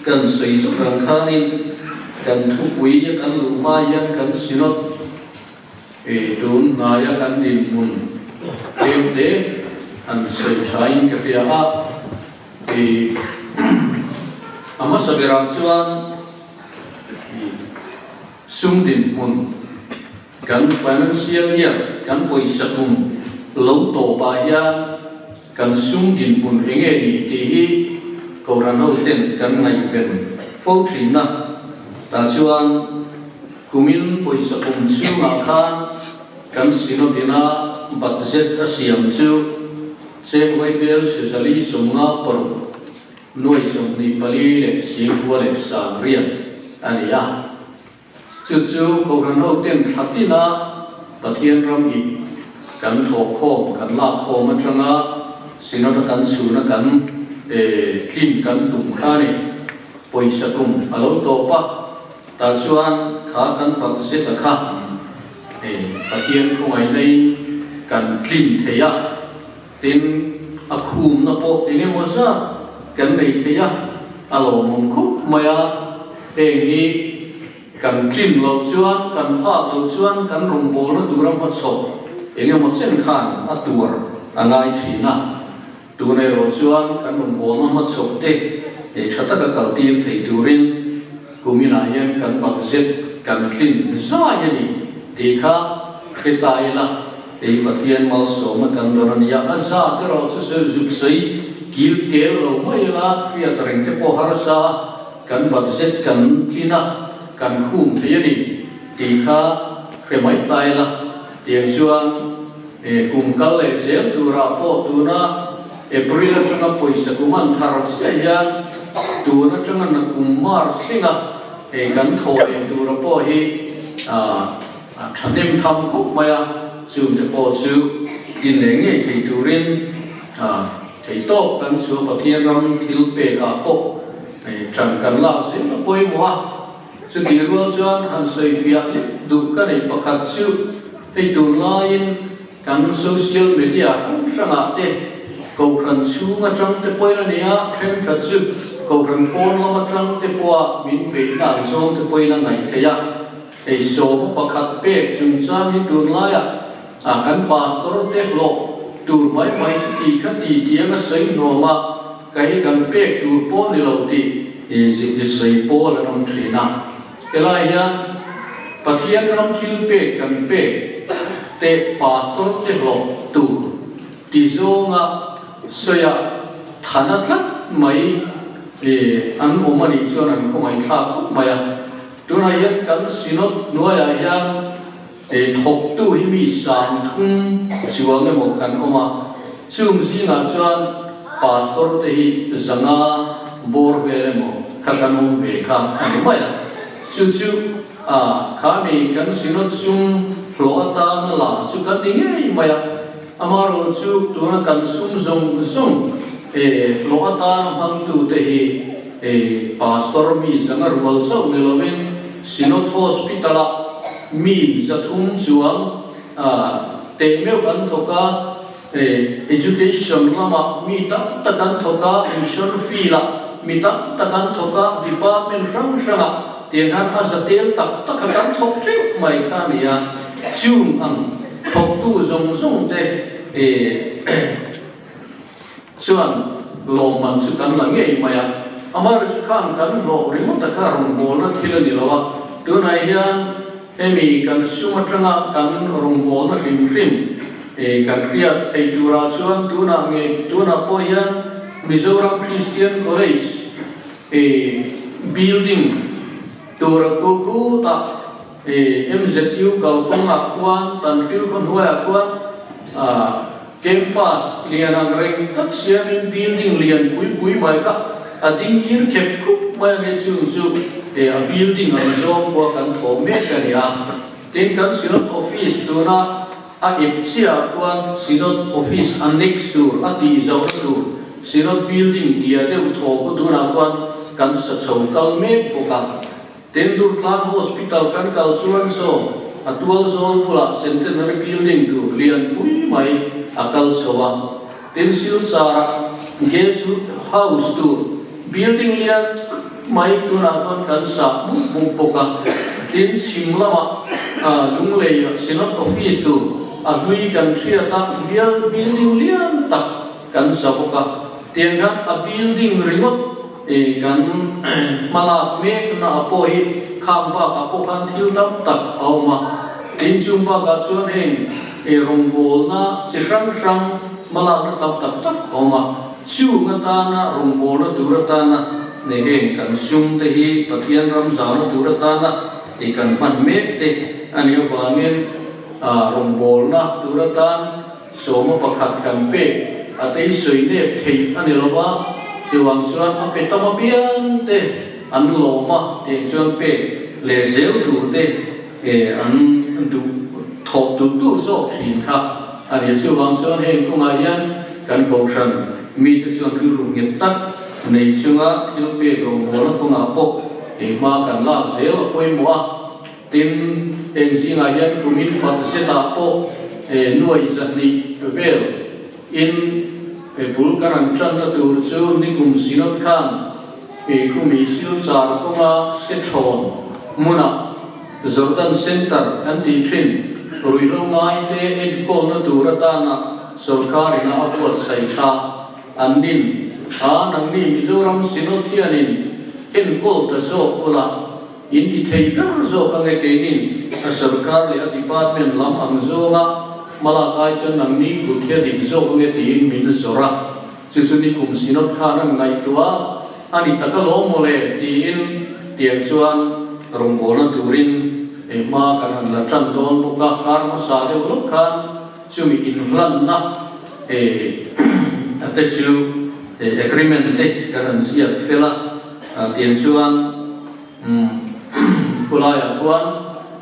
Kan sawi zawk ang khanin kan thupui a kan luh hma hian kan Synod, e, tun hnaia kan dinhmun te te han sawi ṭhain ka hria a. E, a hmasa berah chuan, e, sum dinhmun, kan financial year, kan pawisa kum lo tawpah hian kan sum dinhmun eng nge ni tih hi kohhran ho ten kan ngaihven fo ṭhin a. Tah chuan kumin pawisa kum chhungah khan kan Synod-in budget a siam chu cheng vaibelchhe zali sawmnga paruk, nuai sawmhnih pali leh singkua leh sangriat a ni a. Chu chu kohhran ho ten thla tina Pathian ram hi kan thawh khawm, kan lak khawm aṭanga Synod-a kan chhuna kan, eh, tlin kan tum kha ni. Pawisa kum a lo tawp a, tah chuan kha kan budget-a kha, eh, Pathian khawngaihnain kan tlin thei a. Tin, a khumna pawh eng emaw zat kan nei thei a, a lawmawm khawp mai a. Heng hi kan tlin loh chuan, kan phak loh chuan kan rawngbawlna tura hmachhawp eng emaw chen khan a tuar a ngai ṭhin a. Tun erawh chuan kan rawngbawlna hmachhawp te, eh, ṭha taka kaltir thei turin, kuminah hian kan budget kan tlin zai a ni tih kha hre ta ila, ei Pathian malsawmna kan dawn a ni a. A zat erawh chu sawi zuk sawi kil tel lo mai ila, hriat reng te pawh harsa a, kan budget kan tlin a, kan khum thei a ni tih kha hre mai ta ila. Tiang chuan, eh, kum kal leh zel tura pawh tuna April aṭanga pawisa kum an thar chiah hian tun aṭanga na kum March thlenga, eh, kan thawh leh tura pawh hi, ah, a ṭhahnem tham khawp mai a, chungte pawh chu tlin leh ngei thei turin, ah, thei tawp kan chhuah Pathian ram thil pekah pawh, eh, ṭan kan lak zel a pawimawh a. Chutih rual chuan han sawi fiah lip duh ka neih pakhat chu, hei tunlaiin kan social media hrang hrangah te, kohhran chhung aṭang te pawhin a ni a, ṭhenkhat chu kohhran pawn lam aṭang te pawha min peihna an zawng te pawhin a ngaih theih a. ei sawma pakhat pek chungchang hi tunlaia, a, kan pastor te hlawh tur mai mai chu ti kha ti tieng a sawi nuom a, kha hi kan pek tur pawl ni lo tih, i, i, i sawi pawl an awm ṭhin a. Helai hian Pathian ram thil pek kan pek te pastor te hlawh tur ti zawnga sawia thana tlat mai, e, an awm a nih chuan an khawngaihthlak khawp mai a. Tunah hian kan Synod hnuaiah hian, e, thawktu hi mi sang thum chuang emaw kan awm a. Chung zingah chuan pastor te hi zanga bawr vel emaw kha kan awm ve kha a ni mai a. Chu chu, a, khami kan Synod sum hlawh atana la chu kan ni ngei mai a. Amaherawhchu tuna kan sum zawng zawng, e, hlawh atana hmangtute hi, e, pastor mi zanga rual chauh ni lovin, Synod Hospital-a mi za thum chuang, a, teh meuh an thawk a, e, education lama mi tam tak an thawk a, tuition fee-la mi tam tak an thawk a, department hrang hranga tiang khan a za tel tak tak kha kan thawk teuh mai kha a ni a. Chung ang thawktu zawng zawng te, e, chuan lawmman chu kan la ngei mai a. Amaherawhchu khang kan hlawh ringawt a kha rawngbawlna thil a ni lo a. Tunah hian hemi kan sum atanga kan rawngbawlna hrim hrim, e, kan hriat thei tura chuan tunah nge, tunah pawh hian Mizoram Christian College, e, building tura kut kuta, e, M Z U kalkawngah khuan, Tanhriu khaw hnuaiah khuan, a, campus lian ang reng tak siamin building lian pui pui mai kha a ding ir khep khup mai a ni chung chu, e, a building ang zawng pawh kan thaw mek a ni a. Tin, kan Synod office tuna a ep chiah khuan Synod office annex tur a tih zo tur, Synod building dia deuh thaw kha tuna khuan kan sa chho kal mek bawk a. Tin, Durtlang Hospital kan kal chuan saw, a tualzawl bulah Centenary Building tur lian pui mai a kal chho a. Tin, Silchara Guest House tur building lian mai tunah khan kan sa buk buk bawk a. Tin, chhim lama, a, Lungleia Synod Office tur a hlui kan hriat a, buil-, building lian tak kan sa bawk a. Tiang khan a building ringawt, e, kan hmalak mekna a pawh hi khang bakah pawh khan thil tam tak a awm a. Tin, chung bakah chuan heng, e, rawngbawlna chi hrang hrang hmalakna tam tak tak a awm a. Chung atana rawngbawlna tur atana, e, heng kan sum te hi Pathian ram zana tur atana, e, kan hman mek te a ni avangin, a, rawngbawlna tur atan sawma pakhat kan pe, a tei sawi nep thei a ni lo va, chuvang chuan a pe tam apiang te an lawm a, tiang chuan pe leh zel tur te, e, an duh thawh duh duh zawk ṭhin kha a ni. Chuvang chuan heng kawngah hian kan kohhran mite chuan rilru nghet tak nei chunga thil pek rawngbawlna kawngah pawh, e, hma kan lak zel a pawimawh a. Tin, heng zingah hian kumin pat zetah pawh, e, nuai zahnih vel in, e, bul kan han ṭanna tur chu nikum Synod khan, e, khumi Silchar kawnga Sethawn hmuna Jordan Centre kan tih ṭhin, ruihhlo ngaite enkawlna tur atana sorkarin a buatsaih thla an nin. A, nangni Mizoram Synod hianin enkawl ta zawk ula, in ti thei ber zawk ang e, keinin a sorkar leh a department lam ang zawnga hmalak ai chuan nangni kut hi a dik zawk ang e tiin min zawrh a. Chu chu nikum Synod khan an ngaihtuah a, a ni tak alawm mawle tiin, tiang chuan rawngbawlna turin, e, hma kan han la ṭan dawn bawk a. Kar hmasa deuh lawk khan chumi inhlanna, e, a te chu, e, agreement te kan han ziak fel a, a, tiang chuan, um, khulaiah khuan,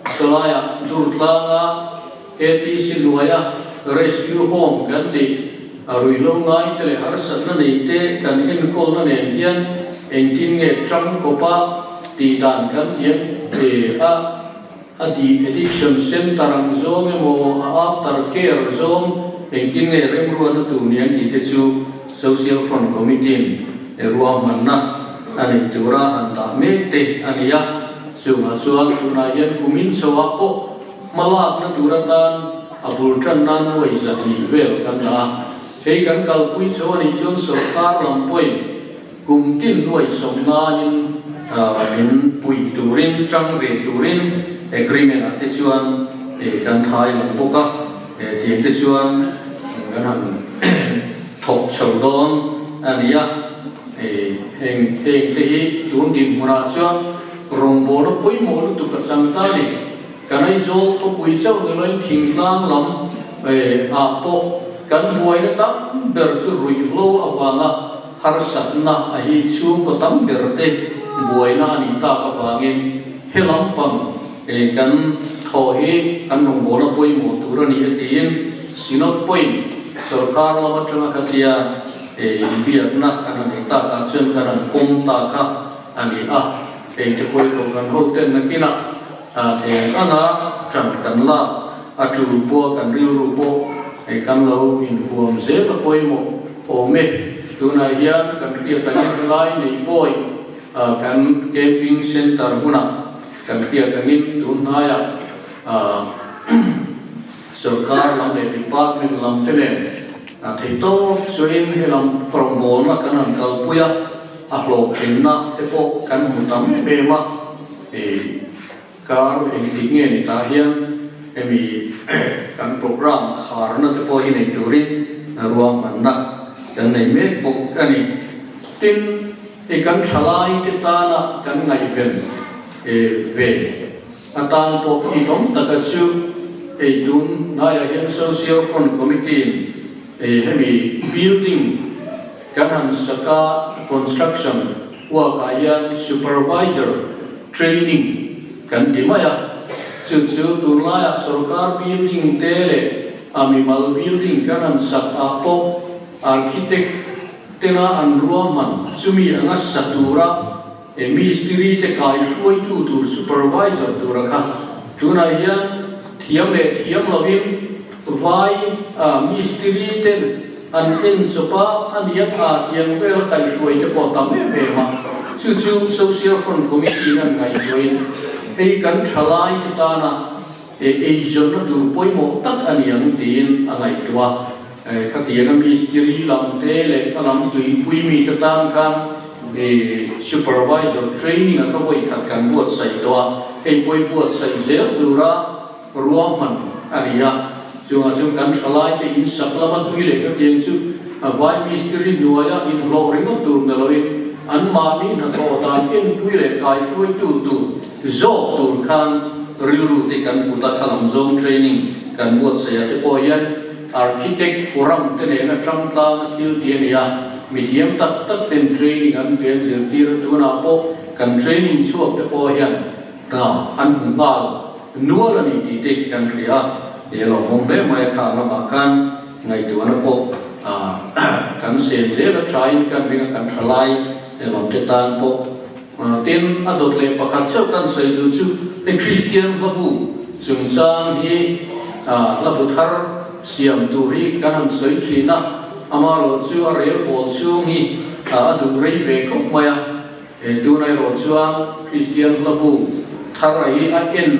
sawlaiah Durtlanga A T C hnuaia rescue home kan tih, a ruihhlo ngaite leh harsatna neite kan enkawlna nen hian engtin nge ṭangkawpa tih dan kan tih ang, e, a, a di addiction centre ang zawng emaw, a after care zawng engtin nge remruatna tur ni ang tih te chu Social Front Committee-in, e, ruahmanna a neih tura han dah mek te a ni a. Chuongah chuan tunah hian kumin chhoa pawh hmalakna tur atan a bul ṭanna nuai zahnih vel kan la a. Hei kan kalpui chho a nih chuan sawrkar lam pawhin kum tin nuai sawmngain, ah, min pui turin, ṭang ve turin agreement-ah te chuan, eh, kan thai lo bawk a. Eh, tiang te chuan kan han thawk chho dawn a ni a. Eh, heng, heng te hi tun dinhmunah chuan rawngbawlna pawimawh lutuk a chang ta a ni. Kan Aizawl khawpui chauh ni loin thingtlang lam, eh, ah pawh kan buaina tam ber chu ruihhlo avanga harsatna a hi chhungkaw tam ber te buaina a nih tak avangin he lampang, eh, kan thaw hi kan rawngbawlna pawimawh tur a ni a tiin Synod pawhin sawrkar lam aṭanga khatia, eh, inbiakna kan a nei takah chuan kan han pawm ta kha a ni a. Hei te pawh kan hoten nakinah, a, eng anga ṭan kan la, a tul pawh kan rilru pawh, eh, kan lo inhuam zel a pawimawh awm e. Tunah hian kan hriat angin lai nei bawi, a, kan camping centre hmunah kan hriat angin tun hnaia, a, sawrkar lam leh department lam te nen, a, thei tawp chuan he lam rawngbawlna kan han kalpui a, a hlawhtlinna te pawh kan hmu tam em em a. Eh, kar engtik nge ni ta hian hemi kan program kharna te pawh hi nei turin ruahmanna kan nei mek bawk a ni. Tin, eh, kan ṭhalai te tana kan ngaihven, eh, ve atan pawh hi awm taka chu, eh, tun hnaia hian Social Front Committee-in, eh, hemi building kan han saka construction work-ah hian supervisor training kan ti mai a. Chu chu tunlaiah sawrkar building te leh a mimal building kan han sak ah pawh architect tena an ruahman chumi anga sa tura, e, mistiri te kaihruaitu tur supervisor tura kha tunah hian thiam leh thiam lovin vai, a, mistiri ten an en chawp a, a ni ang a tiang vel kaihruai te pawh tam em em a. Chu chu Social Front Committee-in an ngaihtuahin hei kan ṭhalai te tana, e, eizawnna tur pawimawh tak a ni ang tiin a ngaihtuah a. E, khatianga mistiri lam te leh a lam tuipui mi te tan khan, e, supervisor training-a kha vawi khat kan buatsaih tawh a. Hei pawh buatsaih zel tura ruahman a ni a. Chungah chuan kan ṭhalai te in sak lama tui leh ka tiang chu a vai mistiri hnuaia inhlawh ringawt tur ni loin anmahni hnathawh dan enpui leh kaihruaitu tur zawk tur khan rilru te kan kut a, khalam zawng training kan buatsaih a te pawh hian architect forum te nena ṭangtlanga thil tih a ni a, mi thiam tak tak ten training an pe an zirtir a, tunah pawh kan training chhuak te pawh hian, a, an hmu nghal nual a ni tih te kan hria a, e, lawmawm hle mai a, kha lamah khan ngaihtuahna pawh, a, kan sen zel a, ṭhain kan ringa kan ṭhalai, e, lam te tan pawh. A, tin, a dawt leh pakhat chauh kan sawi duh chu, e, Kristian hlabu chungchang hi, a, hlabu thar siam tur hi kan han sawi ṭhin a, amaherawhchu a rel pawl chhung hi, a, a duh rei ve khawp mai a. E, tunah erawh chuan Kristian hlabu thar a hi a en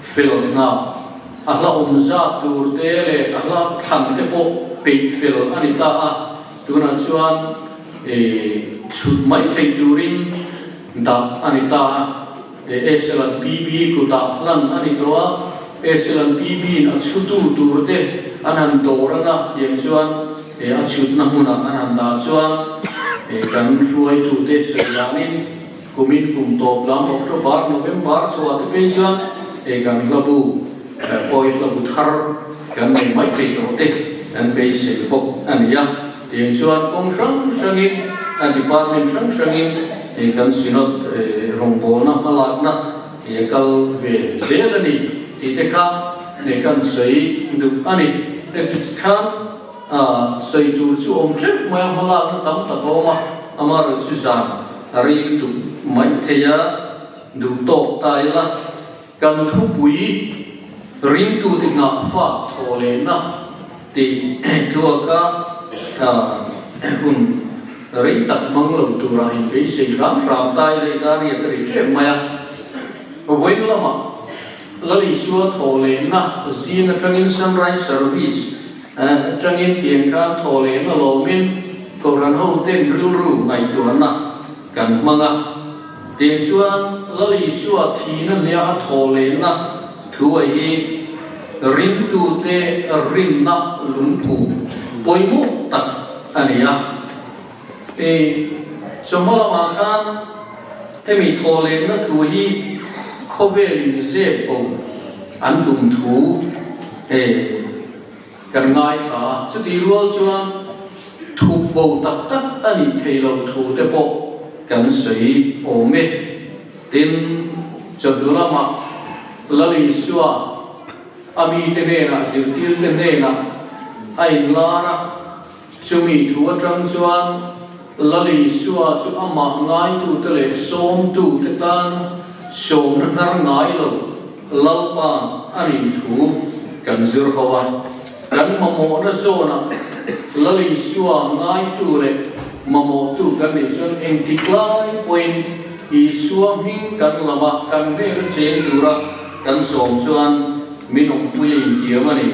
fel nghal, a hla awm zat tur te leh a hla thlan te pawh peih fel a ni ta a. Tunah chuan, e, chhut mai thei turin dah a ni ta a. E, S L N P B kutah hlan a ni tawh a. S L N P B-in a chhutu tur te an han dawr anga, tiang chuan, e, a chhutna hmunah an han dah chuan, e, kan hruaitu te sawi danin kumin kum tawp lam October, November chhuah te phei chuan, e, kan hlabu, e, pawi hlabu thar kan nei mai thei tawh te kan beisei bawk a ni a. Tiang chuan kawng hrang hrangin, a department hrang hrangin, e, kan Synod, e, rawngbawlna hmalakna, e, a kal ve zel a ni tih te kha, e, kan sawi duh a ni. E, tikhan, a, sawi tur chu awm teuh mai a, hmalakna tam tak a awm a, amaherawhchu zan a rei lutuk mai thei a, duh tawk ta ila. Kan thupui ringtute nghah fak thaw lehna tih thuaka, a, hun rei tak hmang lo tura inbeisei hram hram ta ila, i ta riat a ri teuh mai a. Vawiin lama Lal Isua thawlehna zing aṭangin sunrise service, eh, aṭangin tieng khan thawlehna lawmin kohran hoten rilru ngaihtuahna kan hmang a. Tieng chuan Lal Isua thina hnuaia a thawlehna thu a hi ringtute rinna lungphum pawimawh tak a ni a. E, chawhma lamah khan hemi thawlehna thu hi khawvel inzep bo an tum thu, e, kan ngaithla a. Chuti rual chuan thup bo tak tak a nih theih loh thu te pawh kan sawi awm e. Tin, chawhnu lama Lal Isua a mite hnenah, zirtirte hnenah a inlar a. Chumi thu aṭang chuan Lal Isua chu amah ngaitute leh sawmtute tan sawmna hnar ngai lo Lalpan a nih thu kan zir ho a. Kan mamawhna zawnah Lal Isua ngaitu leh mamawhtu kan nih chuan engtik lai pawhin Isua hming kan lama kan hmel cheng tura kan sawm chuan min awmpuia intiam a ni,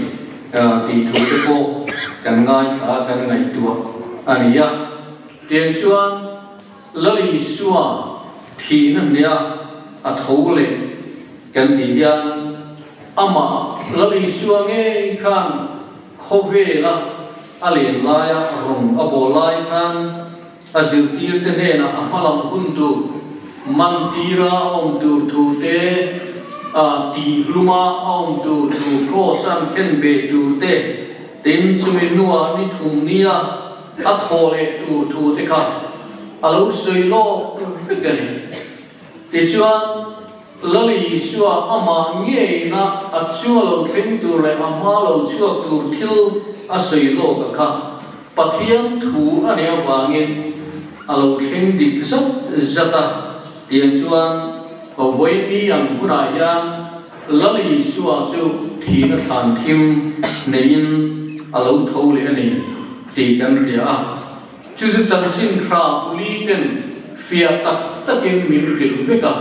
a, tih thu te pawh kan ngaithla a, kan ngaihtuah a ni a. Tiang chuan Lal Isua thihna hnuaia a tho leh kan tih hian amah Lal Isua ngei khan khawvela a len laia rawng a bawl lai khan a zirtirte hnenah a hmalam hun tur, man tira a awm tur thu te, a, tih hluma a awm tur thu, cross an khenbeh tur te, tin chumi hnuah ni thum nia a thaw leh tur thu te kha a lo sawi lawk vek a ni. Tichuan, Lal Isua ama ngeiin a chunga lo thleng tur leh a hma lo chhuak tur thil a sawi lawk a kha Pathian thu a nih avangin a lo thleng dik zat zat a. Tiang chuan, vawiin ni ang hunah hian Lal Isua chu thihna thlan thim neiin a lo tho leh a ni tih kan hria a. Chu chu chanchin ṭha buliten fiah tak takin min hrilh vek a.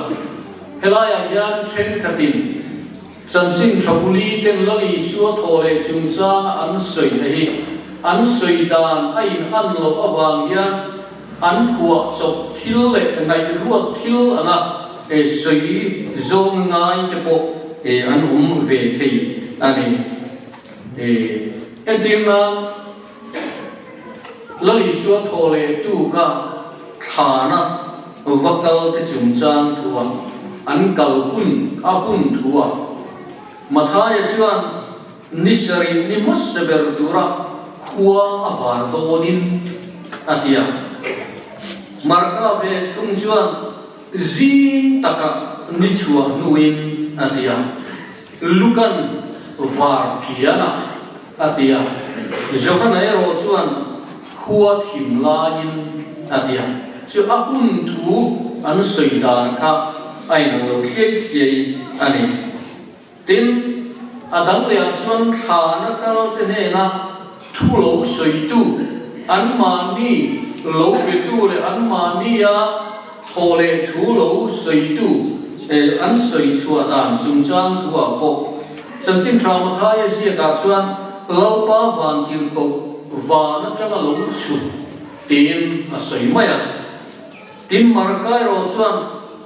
Helaiah hian ṭhenkhatin chanchin ṭha buliten Lal Isua thaw leh chungchang an sawi a hi, an sawi dan a inan loh avang hian an phuah chawp thil leh ngaihruat thil anga, e, sawi zawng ngai te pawh, e, an awm ve thei a ni. E, entirnan Lal Isua thaw leh tuka thlana va kal te chungchang thua an kal hun, a hun thua Mathaia chuan ni sarih ni hmasa ber tura khua a var dawnin a ti a. Marka ve thung chuan zing taka ni chhuah hnuin a ti a. Lukan var ṭiana a ti a. Johana erawh chuan khua thim laiin a ti a. Chu a hun thu an sawi dan kha a inang lo thliai thliai a ni. Tin, a dang lehah chuan thlana kalte hnena thu lo sawitu, anmahni lo petu leh anmahnia thaw leh thu lo sawitu, eh, an sawi chhuah dan chungchang thuah pawh Chanchin Ṭha Mathaia ziakah chuan Lalpa vantirhkoh van aṭanga lo chhut tiin a sawi mai a. Tin, Marka erawh chuan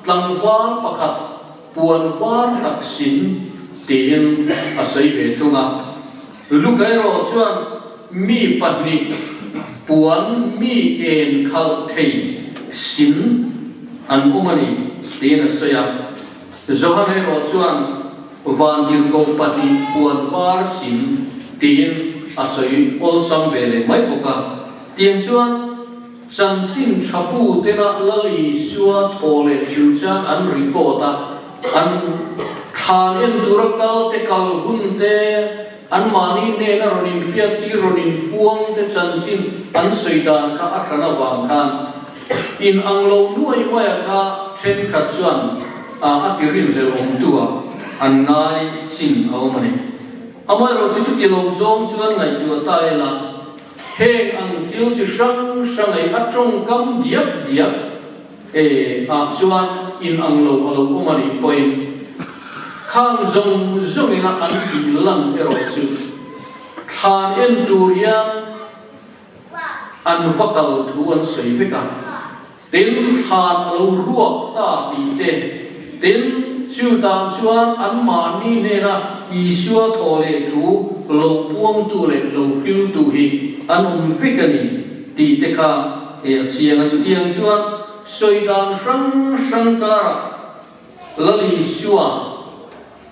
tlangval pakhat puan var tak sin tiin a sawi ve thung a. Luka erawh chuan mi pahnih puan mi en khalh thei sin an awm a ni tiin a sawi a. Johana erawh chuan vantirhkoh pahnih puan var sin tiin a sawi awlsam ve leh mai bawk a. Tiang chuan Chanchin Ṭha bu tena Lal Isua thaw leh chungchang an report a, an thlan en tura kal te, kal hun te, anmahni hnena rawn inhriattir, rawn inpuang te chanchin an sawi dan kha a hran avang khan inang lo nuai nuaia kha ṭhenkhat chuan, a, a tirinhlelh awmtu a an ngai chin a awm a ni. Amaherawhchu chuti lo zawng chuan ngaihtuah ta ila, heng ang thil chi hrang hrang ei a ṭawngkam diak diak, e, ah chuan inang lo a lo awm a nih pawhin Khang zawng zawngin an ti lang erawh chu, thlan en tur hian an va kal thu an sawi vek a. Tin, thlan a lo ruak ta tih te. Tin, chu tan chuan anmahni hnena Isua thaw leh thu lo puangtu leh lo hriltu hi an awm vek a ni tih te kha, eh, a chiang a. Chutiang chuan sawi dan hrang hrang karah Lal Isua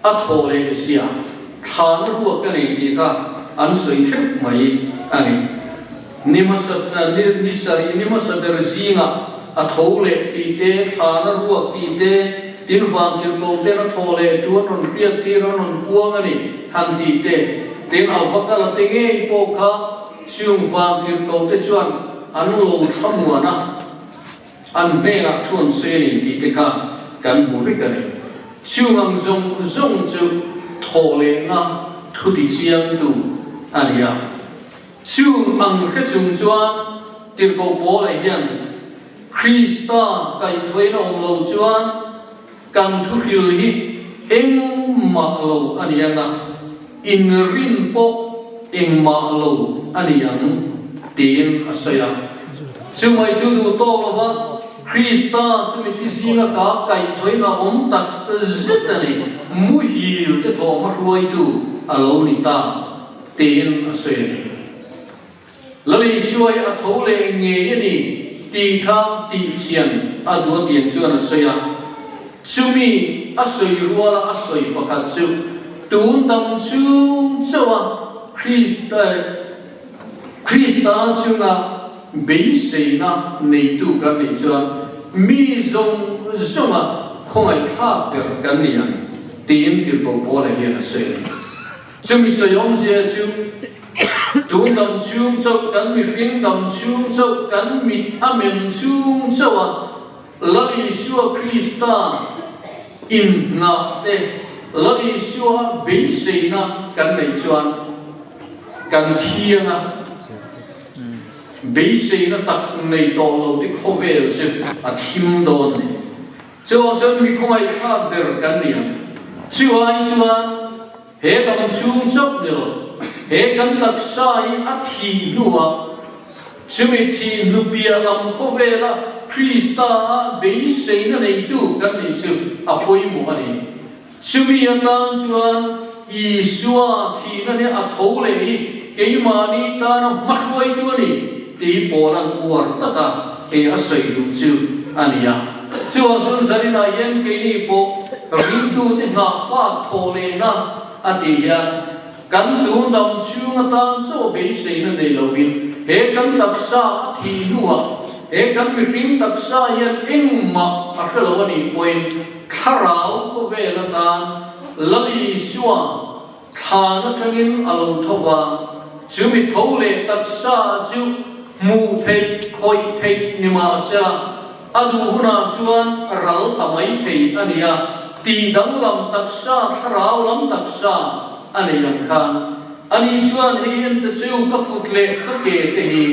a thaw leh zia, thlan a ruak a ni tih kha an sawi theuh mai a ni. Ni hmasa, ni, ni sari, ni hmasa ber zinga a tho leh tih te, thlan a ruak tih te, tin vang tirhkoh te a thaw leh thu an rawn hriat tir, an rawn puang a ni han tih te, tin a va kal a te ngei pawh kha chung vang tirhkoh te chuan an lo thlamuan a, an hnenah thu an sawi a ni tih te kha kan hmu vek a ni. Chung ang zawng zawng chu thawhlehna thu ti chiangtu a ni a. Chung ang hre chung chuan tirhkoh Paula hian Krista kaihthawina awm lo chuan kan thuhril hi engmah lo a ni ang a, inrin pawh engmah lo a ni ang, tiin a sawi a. Chumai chu duh tawk lova, Krista chu mitthi zinga ka kaihthawina awm tak zet a ni, muhil te thawhhma hruaitu a lo ni ta, tiin a sawi a ni. Lal Isua hi a tho leh ngei a ni tih kha tih chian a duh tiang chuan a sawi a. Chumi a sawi ruala a sawi pakhat chu, tun dam chhung chauha Krista, Krista chunga beiseina neitu kan nih chuan mi zawng zawnga khawngaihthlak ber kan ni ang, tiin tirhkoh Paula hian a sawi a ni. Chumi sawi awmzia chu, tun dam chhung chauh, kan mihring dam chhung chauh, kan mit a men chhung chauha Lal Isua Krista innghah te, Lal Isua beiseina kan neih chuan kan thi ang a, beiseina tak nei tawh lo te khawvel chu a thim dawn a ni. Chuan chuan mi khawngaihthlak ber kan ni ang. Chuai chuan he dam chhung chauh ni lo, he kan taksa hi a thih hnuah, chumi thih hnupiah lam khawvela Krista-a beiseina neitu kan nih chu a pawimawh a ni. Chumi atan chuan Isua thihna hi a tho leh hi keimahni tana hmahruaitu a ni tih Paulan uar taka hei a sawi duh chu a ni a. Chuan chuan zaninah hian keini pawh ringtute nghah fak thawhlehna a tih hian, kan tun dam chhung atan chauh beiseina nei lovin, he kan taksa a thih hnuah, he kan mihring taksa hian engmah a hre lo a nih pawhin, thlarau khawvel atan Lal Isua thlan aṭangin a lo tho a, chumi tho leh taksa chu hmuh theih, khawih theih ni mah sela, a duh hunah chuan ral ta mai thei a ni a, tih danglam taksa, thlarau lam taksa a nei ang khan. Ani chuan hei en te chu ka kut leh ka ke te hi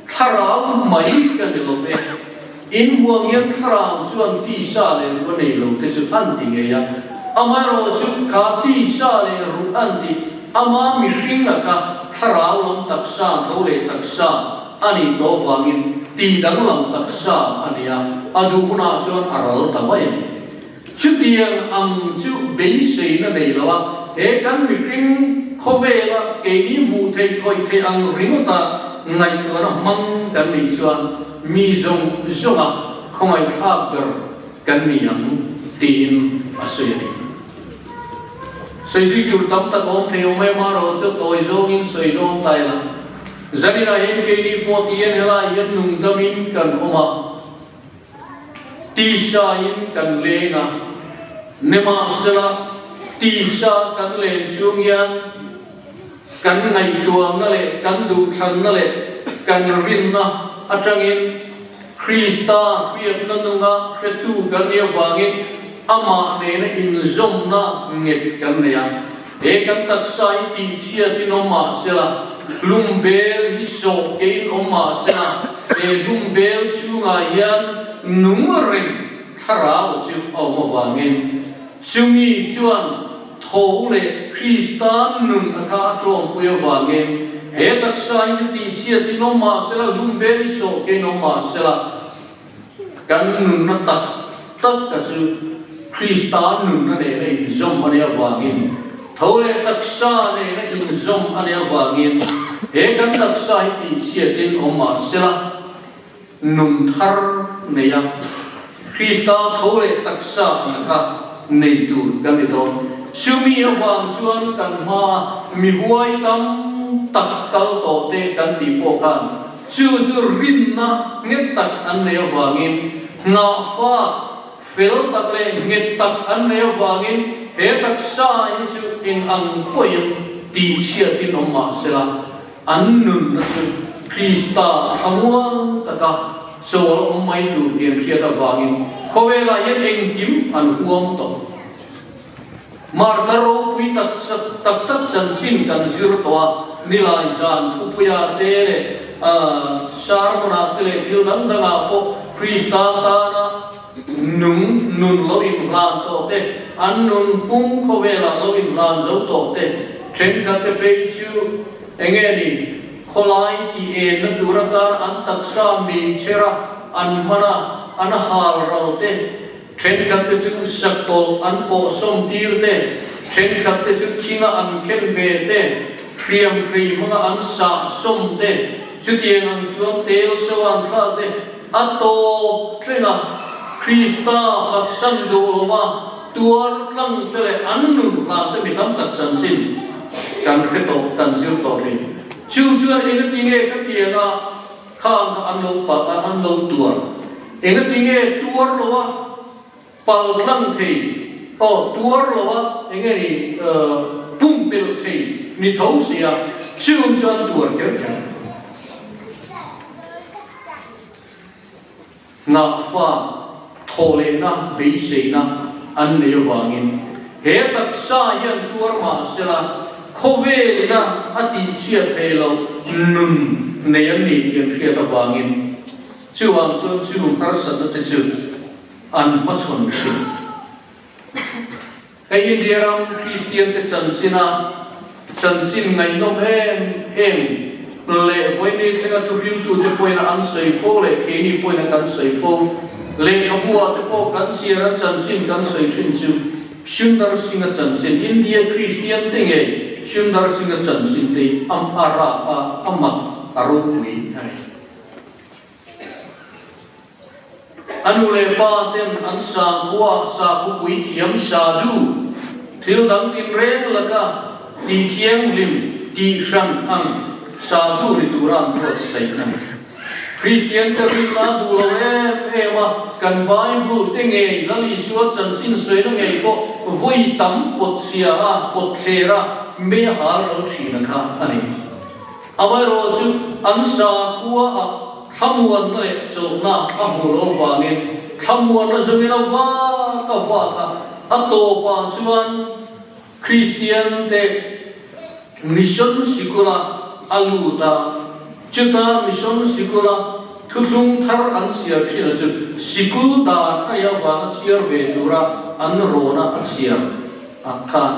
thlarau mai ka ni lo ve. In hmuang hian thlarau chuan tisa leh ruh a nei lo te chu an ti ngei a. Amaherawhchu kha tisa leh ruh an tih, ama mihring a kha thlarau lam taksa, tho leh taksa a ni tawh vangin tih danglam taksa a ni a, a duh hunah chuan a ral ta mai a ni. Chutiang ang chu beiseina nei lo a, he kan mihring khawvela keini hmuh theih khawih theih ang ringawta ngaihtuahna hmang kan nih chuan mi zawng zawnga khawngaihthlak ber kan ni ang, tiin a sawi a ni. Sawi zui tur tam tak a awm thei awm em a, amaherawhchu tawi zawngin sawi dawn ta ila. Zaninah hian keini pawh tihian helai hian nungdamin kan awm a, tisain kan leng a, nimahsela tisa kan leng chhung hian kan ngaihtuahna leh kan duhthlanna leh kan rinna aṭangin Krista hriatna nunga hretu kan nih avangin amah nena inzawmna nget kan nei a. He kan taksa hi tihchhiatin awm mah sela, hlumbel hi sawh keiin awm mah sela, he hlumbel chhungah hian nung reng thlarau chu a awm avangin, Chumi chuan tho le Krista nun a kha a ṭawmpui avangin, he taksa hi chu tihchhiatin awm mah sela, hlum bel i sawh keiin awm mah sela, kan nunna tak tak a chu Krista nunna nena inzawm a nih avangin, tho le taksa nena inzawm a nih avangin, he kan taksa hi tihchhiatin awm mah sela, nun thar neia Krista tho le taksa a kha nei tur kan ni dawn. Chumi avang chuan kan hma mi huai tam tak kal tawh te kan tih pawh khan, chu chu rinna nghet tak an nei avangin, nghah fak fel tak le nghet tak an nei avangin, he taksa hi chu eng ang pawhin tihchhiatin awm mah sela, an nunna chu Krista a thlamuang taka chawl awm mai tur tih an hriat avangin, khawvelah hian engkim an huam tawh. Martar ropui tak, tak tak chanchin kan zir tawh a, nilai zan thupuia te le, a, sermon-ah te le thil dang dangah pawh Krista tana nun, nun lo inhlan tawh te, an nun pum khawvelah lo inhlan zo tawh te, ṭhenkhat te phei chu eng nge ni, khawlai tih enna tur atan an taksa mi chhera an hmana an hal ral te, ṭhenkhat te chu sakol an pawh sawm tir te, ṭhenkhat te chu thinga an khen be te, hriam hrei hmanga an sah sawm te, chutiang ang chuan tel so an thla te, a tawp tlenga Krista khatsan duh lova tuar tlang te le an nun hlan te mi tam tak chanchin kan hre tawh, kan zir tawh ṭhin. Chu chuan engati nge ka tianga khang kha an lo pal, an lo tuar. Engati nge tuar lova pal tlang thei, aw, tuar lova eng nge ni, eh, pumpelh thei ni tho si a, chu chuan tuar kher kher. Nghah fak, thawhlehna, beiseina an nei avangin, he taksa hian tuar mah sela, khawvelin a tihchhiat thei lo nun nei an ni tih an hriat avangin, chuvang chuan chu harsatna te chu an hmachhawn ṭhin. Hei India ram Kristian te chanchina, chanchin ngaihnawm em em leh vawiinah thlenga thuhriltute pawhin an sawi fo leh keini pawhin kan sawi fo. Lehkhabuah te pawh kan chhiar a, chanchin kan sawi ṭhin chu Sundar Singh-a chanchin, India Kristian te ngei Sundar Singh-a chanchin te am a ra a, a mak a ropui a ni. A nu le pa ten an sakhuaa, sakhuapui thiam sadhu, thil dang tinreng laka tih thianghlim, tih hran ang sadhu ni tura an buatsaih a ni. Kristian te rinna duh lo em em a, kan Bible te ngei, Lal Isua chanchin sawina ngei pawh vawi tam pawt chhia a, pawt thler a, mei a hal ral ṭhin a kha a ni. Amaherawhchu an sakhuaa thlamuanna leh chawlhna a hmu lo vangin, thlamuanna zawngin a vak a vak a, a tawpah chuan Kristian te mission sikula a lut a, chuta mission sikula thuthlung thar an chhiar ṭhin a chu, sikul dan a nih avanga chhiar ve tura an rawna a chhiar ah khan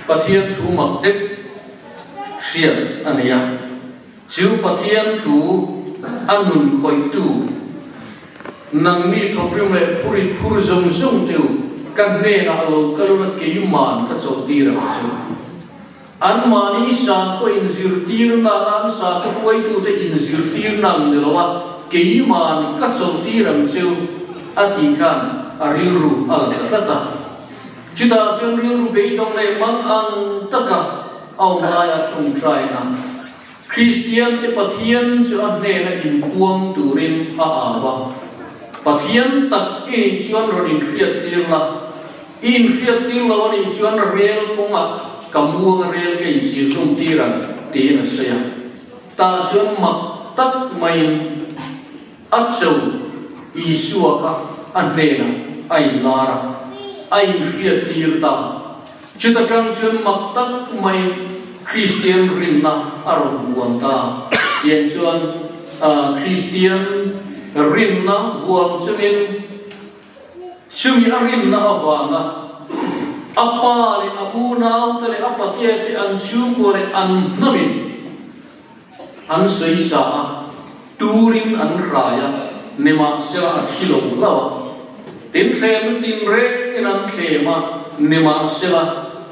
Pathian thu mak dek hriat a ni a. Chu Pathian thu a nun khawihtu, nangni thawkrim leh phurit phur zawng zawng te u ka hnenah lo kal ula, keiman ka chawlhtir ang che u. Anmahni sakhuo inzirtirna, an sakhuo hruaitute inzirtirna ang ni lova, keiman ka chawlhtir ang che u, a tih khan a rilru a la ta tlat a. Chutah chuan rilru beidawng leh mangang taka a awm laia ṭawngṭaina Kristian te Pathian chu a hnena inpuang turin a au a. Pathian tak i nih chuan rawn inhriattir la. I inhriattir lo a nih chuan rel kawngah ka muang a, rel ka inchir hlum tir ang, tiin a sawi a. Tah chuan mak tak maiin a chau Isua kha a hnena a inlar a, a inhriattir ta. Chuta ṭang chuan mak tak mai Kristian rinna a rawn vuan ta. Tiang chuan, a, Kristian rinna vuan chungin Chumi a rinna avanga a pa le a unau te le a pathien te an chhungkua le an hnamin an sawi sa a, turin an hrai a, nimahsela a thi lo lo a. Tin thlem tin rengin an thlem a, nimahsela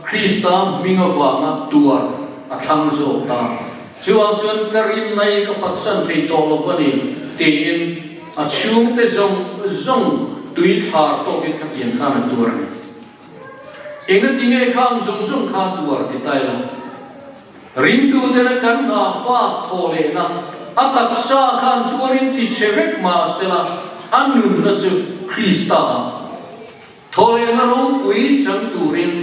Krista hming avanga tuar a thlang zawk ta. Chuong chuan ka rinna hi ka phatsan thei tawh lo a ni, tiin a chhungte zawng zawng tui thar tawkin khatiang khan a tuar a ni. Engati nge khang zawng zawng kha tuar ti ta ila. Ringtuten kan hna fak thaw lehna, a taksa khan tuarin ti chhe vek mah sela, a nunna chu Krista a. Thaw lehna ropui chang turin,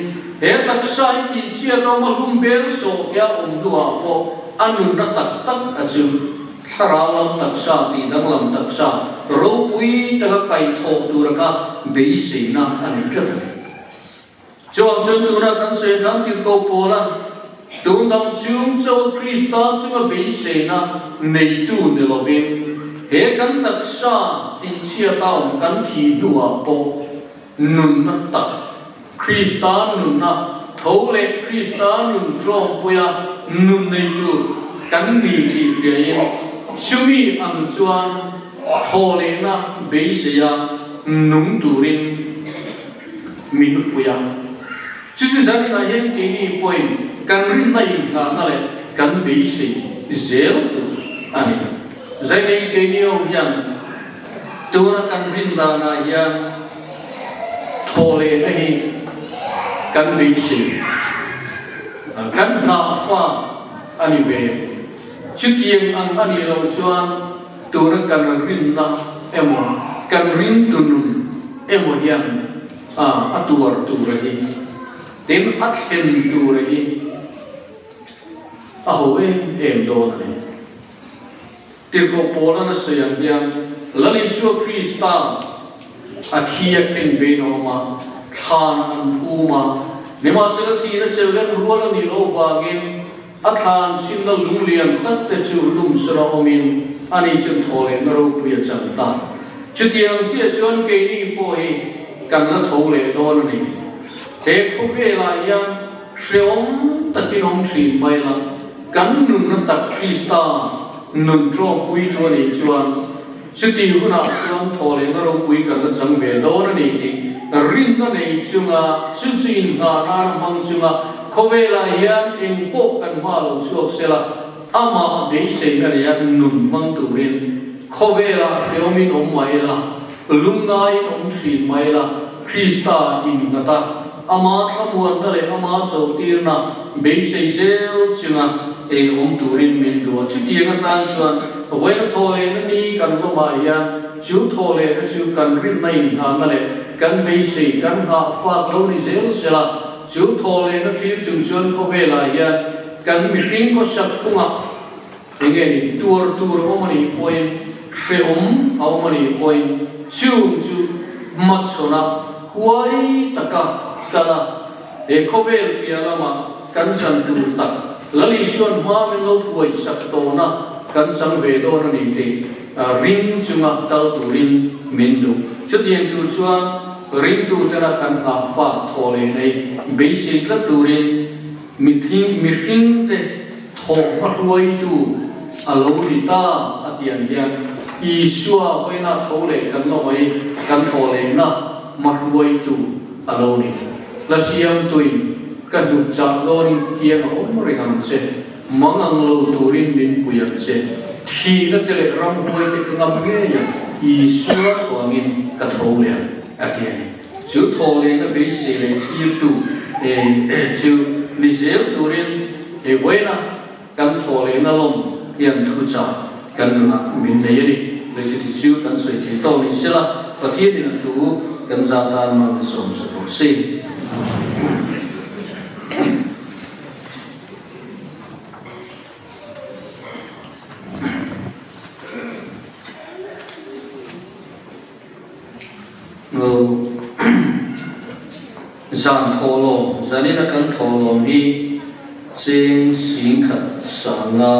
he taksa hi tihchhiat awm a hlum bel sawk a awm duh a pawh, a nunna tak tak a chu thlarau lam taksa, ti danglam taksa, ropui taka kaithaw tura kha beiseina a nei tlat a ni. Chuong chuan tuna kan sawi khan tirko Paula, tun dam chhung chauh Krista chunga beiseina neitu ni lovin, he kan taksa tihchhiat a awm kan thih hnuah pawh nunna tak, Krista nunna tho leh Krista nun ṭawmpuia nun neitu kan ni tih hriain, chumi ang chuan thaw lehna beiseia nung turin min fuih a. Chu chu zaninah hian keini pawhin kan rinna innghahna leh kan beisei zel tur a ni. Zanin keini ho hian tuna kan rin danah hian thaw lehna hi kan beisei, kan hna fak a ni ve. Chutiang ang a nih loh chuan tuna kan rinna emaw, kan ringtu nun emaw hian, a, a tuar tur a ni. Tin, a thlen tur a ni. A ho em em dawn a ni. Tirko Paula'n a sawi ang hian, Lal Isua Krista a thi a khenbeiin a awm a, thlan an phum a, nimahsela thihna cheu reng rual a nih loh vangin, a thlan chhinna lung lian tak te chu lum sara awmin, ani chun thaw lehna ropui a chang ta. Chutiang chiah chuan keini pawh hi kan la tho leh dawn a ni. He khawvelah hian hrehawm takin awm ṭhin mai la, kan nunna tak Krista nun ṭawmpuitu a nih chuan, chuti hunah chuan thaw lehna ropui kan la chang ve dawn a ni tih rinna nei chunga, chu chu innghahna hmang chunga, khawvelah hian eng pawh kan hma lo chhuak sela, ama beiseina neia nun hmang turin, khawvelah hrehawmin awm mai la, lungngaiin awm ṭhin mai la, Krista innghat a, ama thlamuanna leh ama chawtirna beisei zel chunga ei awm turin min duh a. Chutiang atan chuan, vawiina thaw lehna ni kan lawmah hian, chu thaw lehna chu kan rinna innghahna leh kan beisei kan hna fak lo ni zel sela, chu thaw lehna thlir chung chuan khawvelah hian kan mihring khawsak phunga eng nge ni, tuar tur a awm a nih pawhin, hrehawm a awm a nih pawhin, chung chu hmachhawnna huai taka kal a, he khawvel piah lamah kan chan tur tak, Lal Isuan hma min lo hruaisak tawhna kan chang ve dawn a ni tih, a, ring chunga kal turin min duh. Chutiang tur chuan ringtutena kan hna fak thaw lehna hi beisei tlat turin, mihring, mihringte thawhhma hruaitu a lo ni ta a ti ang hian, Isua vawiina tho leh kan lawm a, kan thaw lehna hma hruaitu a lo ni. Hla siamtuin ka hnutchah dawnin tiang a awm reng ang che, mangang lo turin min pui ang che, thihna te leh ramhuai te ka ngam ngei a, Isua chuangin ka tho leh a ti a ni. Chu thaw lehna beisei leh thlirtu, eh, eh, chu ni zel turin, eh, vawiina kan thaw lehna lawm hian thuchah kan nunah min nei a ni. Leh chuti chu kan sawi thei tawh ni sela, Pathienin a thu kan zatan mal sawm sak rawh se. Lo, zan thawhlawm, zanina kan thawhlawm hi cheng sing khat sang nga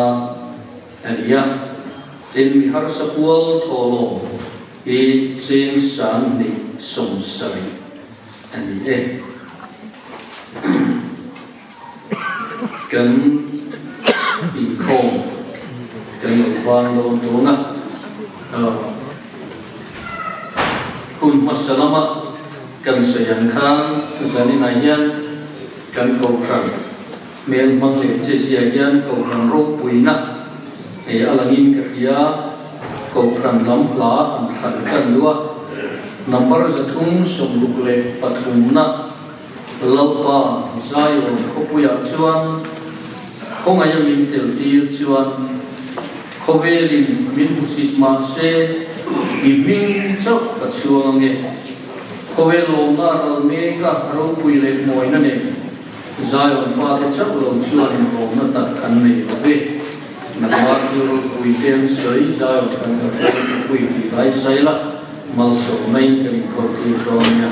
a ni a. Tin, mi harsa pual thawhlawm hi cheng sang hnih Sawmsari a ni e. Kan inkhawm, kan lo vang lo dawng a. Ah, hun hmasa lama kan sawi ang khan, zanin a hian kan kohran hmel hmang leh che zia hian kohran ropuina, eh, a langin ka hria, kohran lam hla an thlan kan duh a. Number zathum sawmruk leh pathumna, Lalpa, Zion khawpuiah chuan khawngaia min tel tir chuan, khawvelin min hmusit mah se, i hming chauh ka chhuang ang e. Khawvel lawmna ral meka ropui leh mawina nen Zion fate chauh lo chuan inkhawmna tak kan nei lo ve. Nangma thil ropui te an sawi Zion kan ta pui ti lai saila, malsawmna in kan inkhawm tir dawn nia.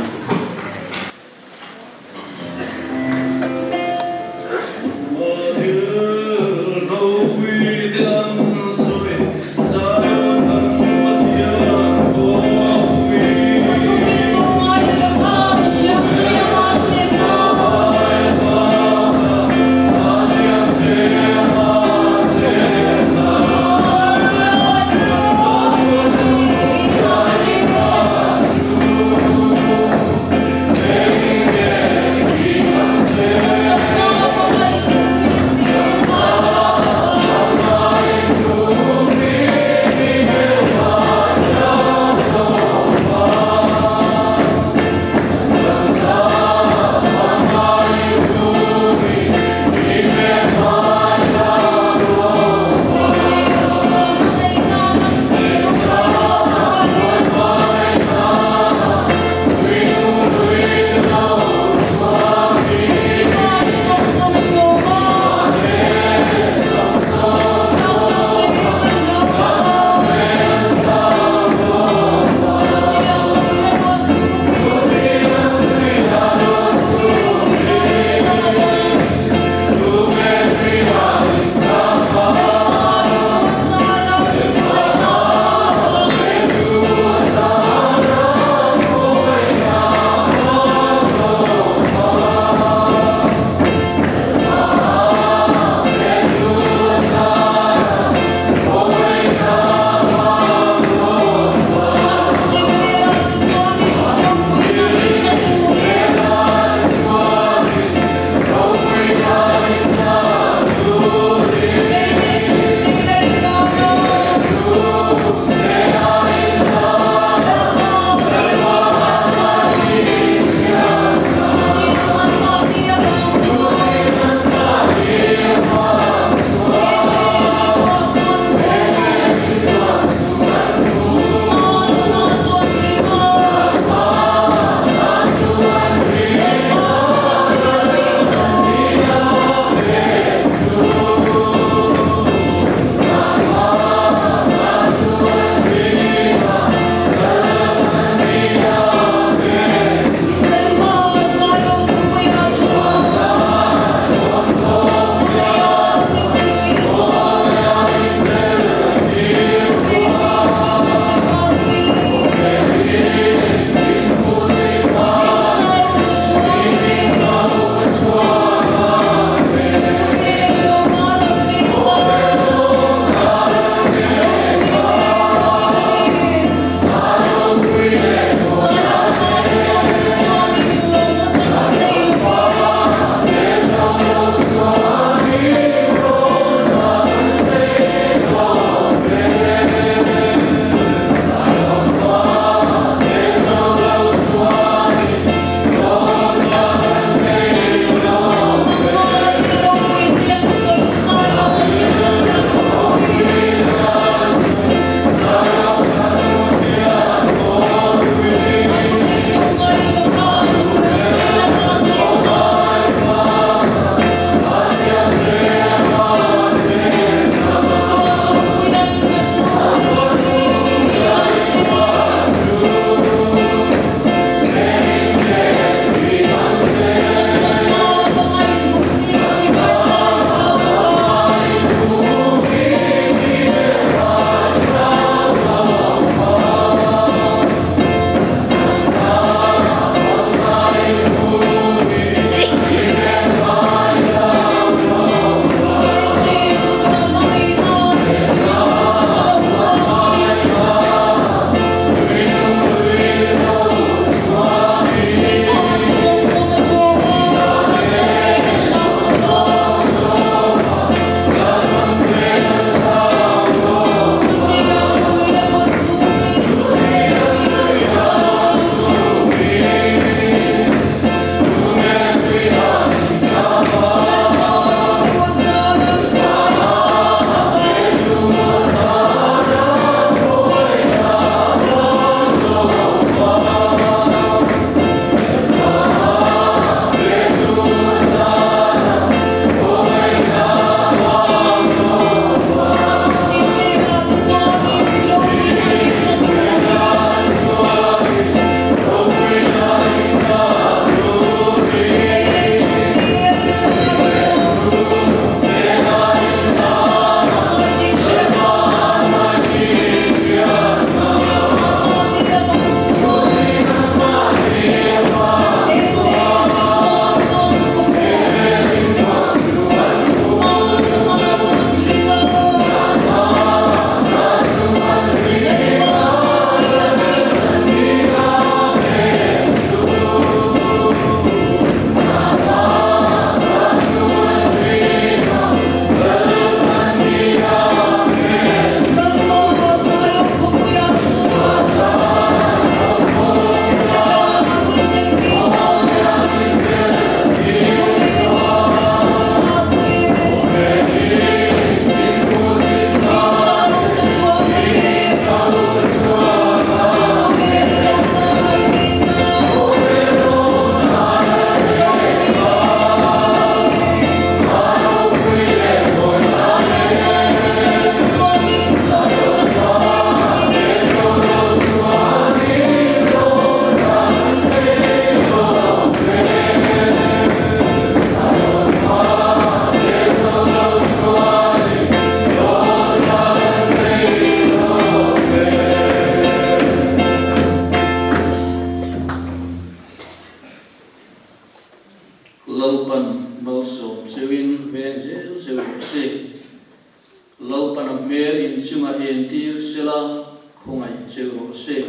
se.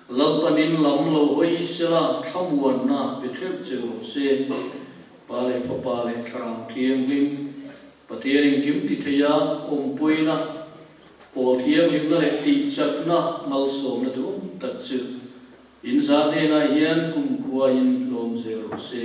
Lalpa'n in lam lo hoi sela thlamuonna pe theuh cheu raw se. Pa le Fapa le Thlarau Thienghlim, Pathien iengkim ti theia umpuina, pawl thienghlimna le tichakna malsawmna dum tak chu in zat hnena hian kumkhuain lawm zel raw se.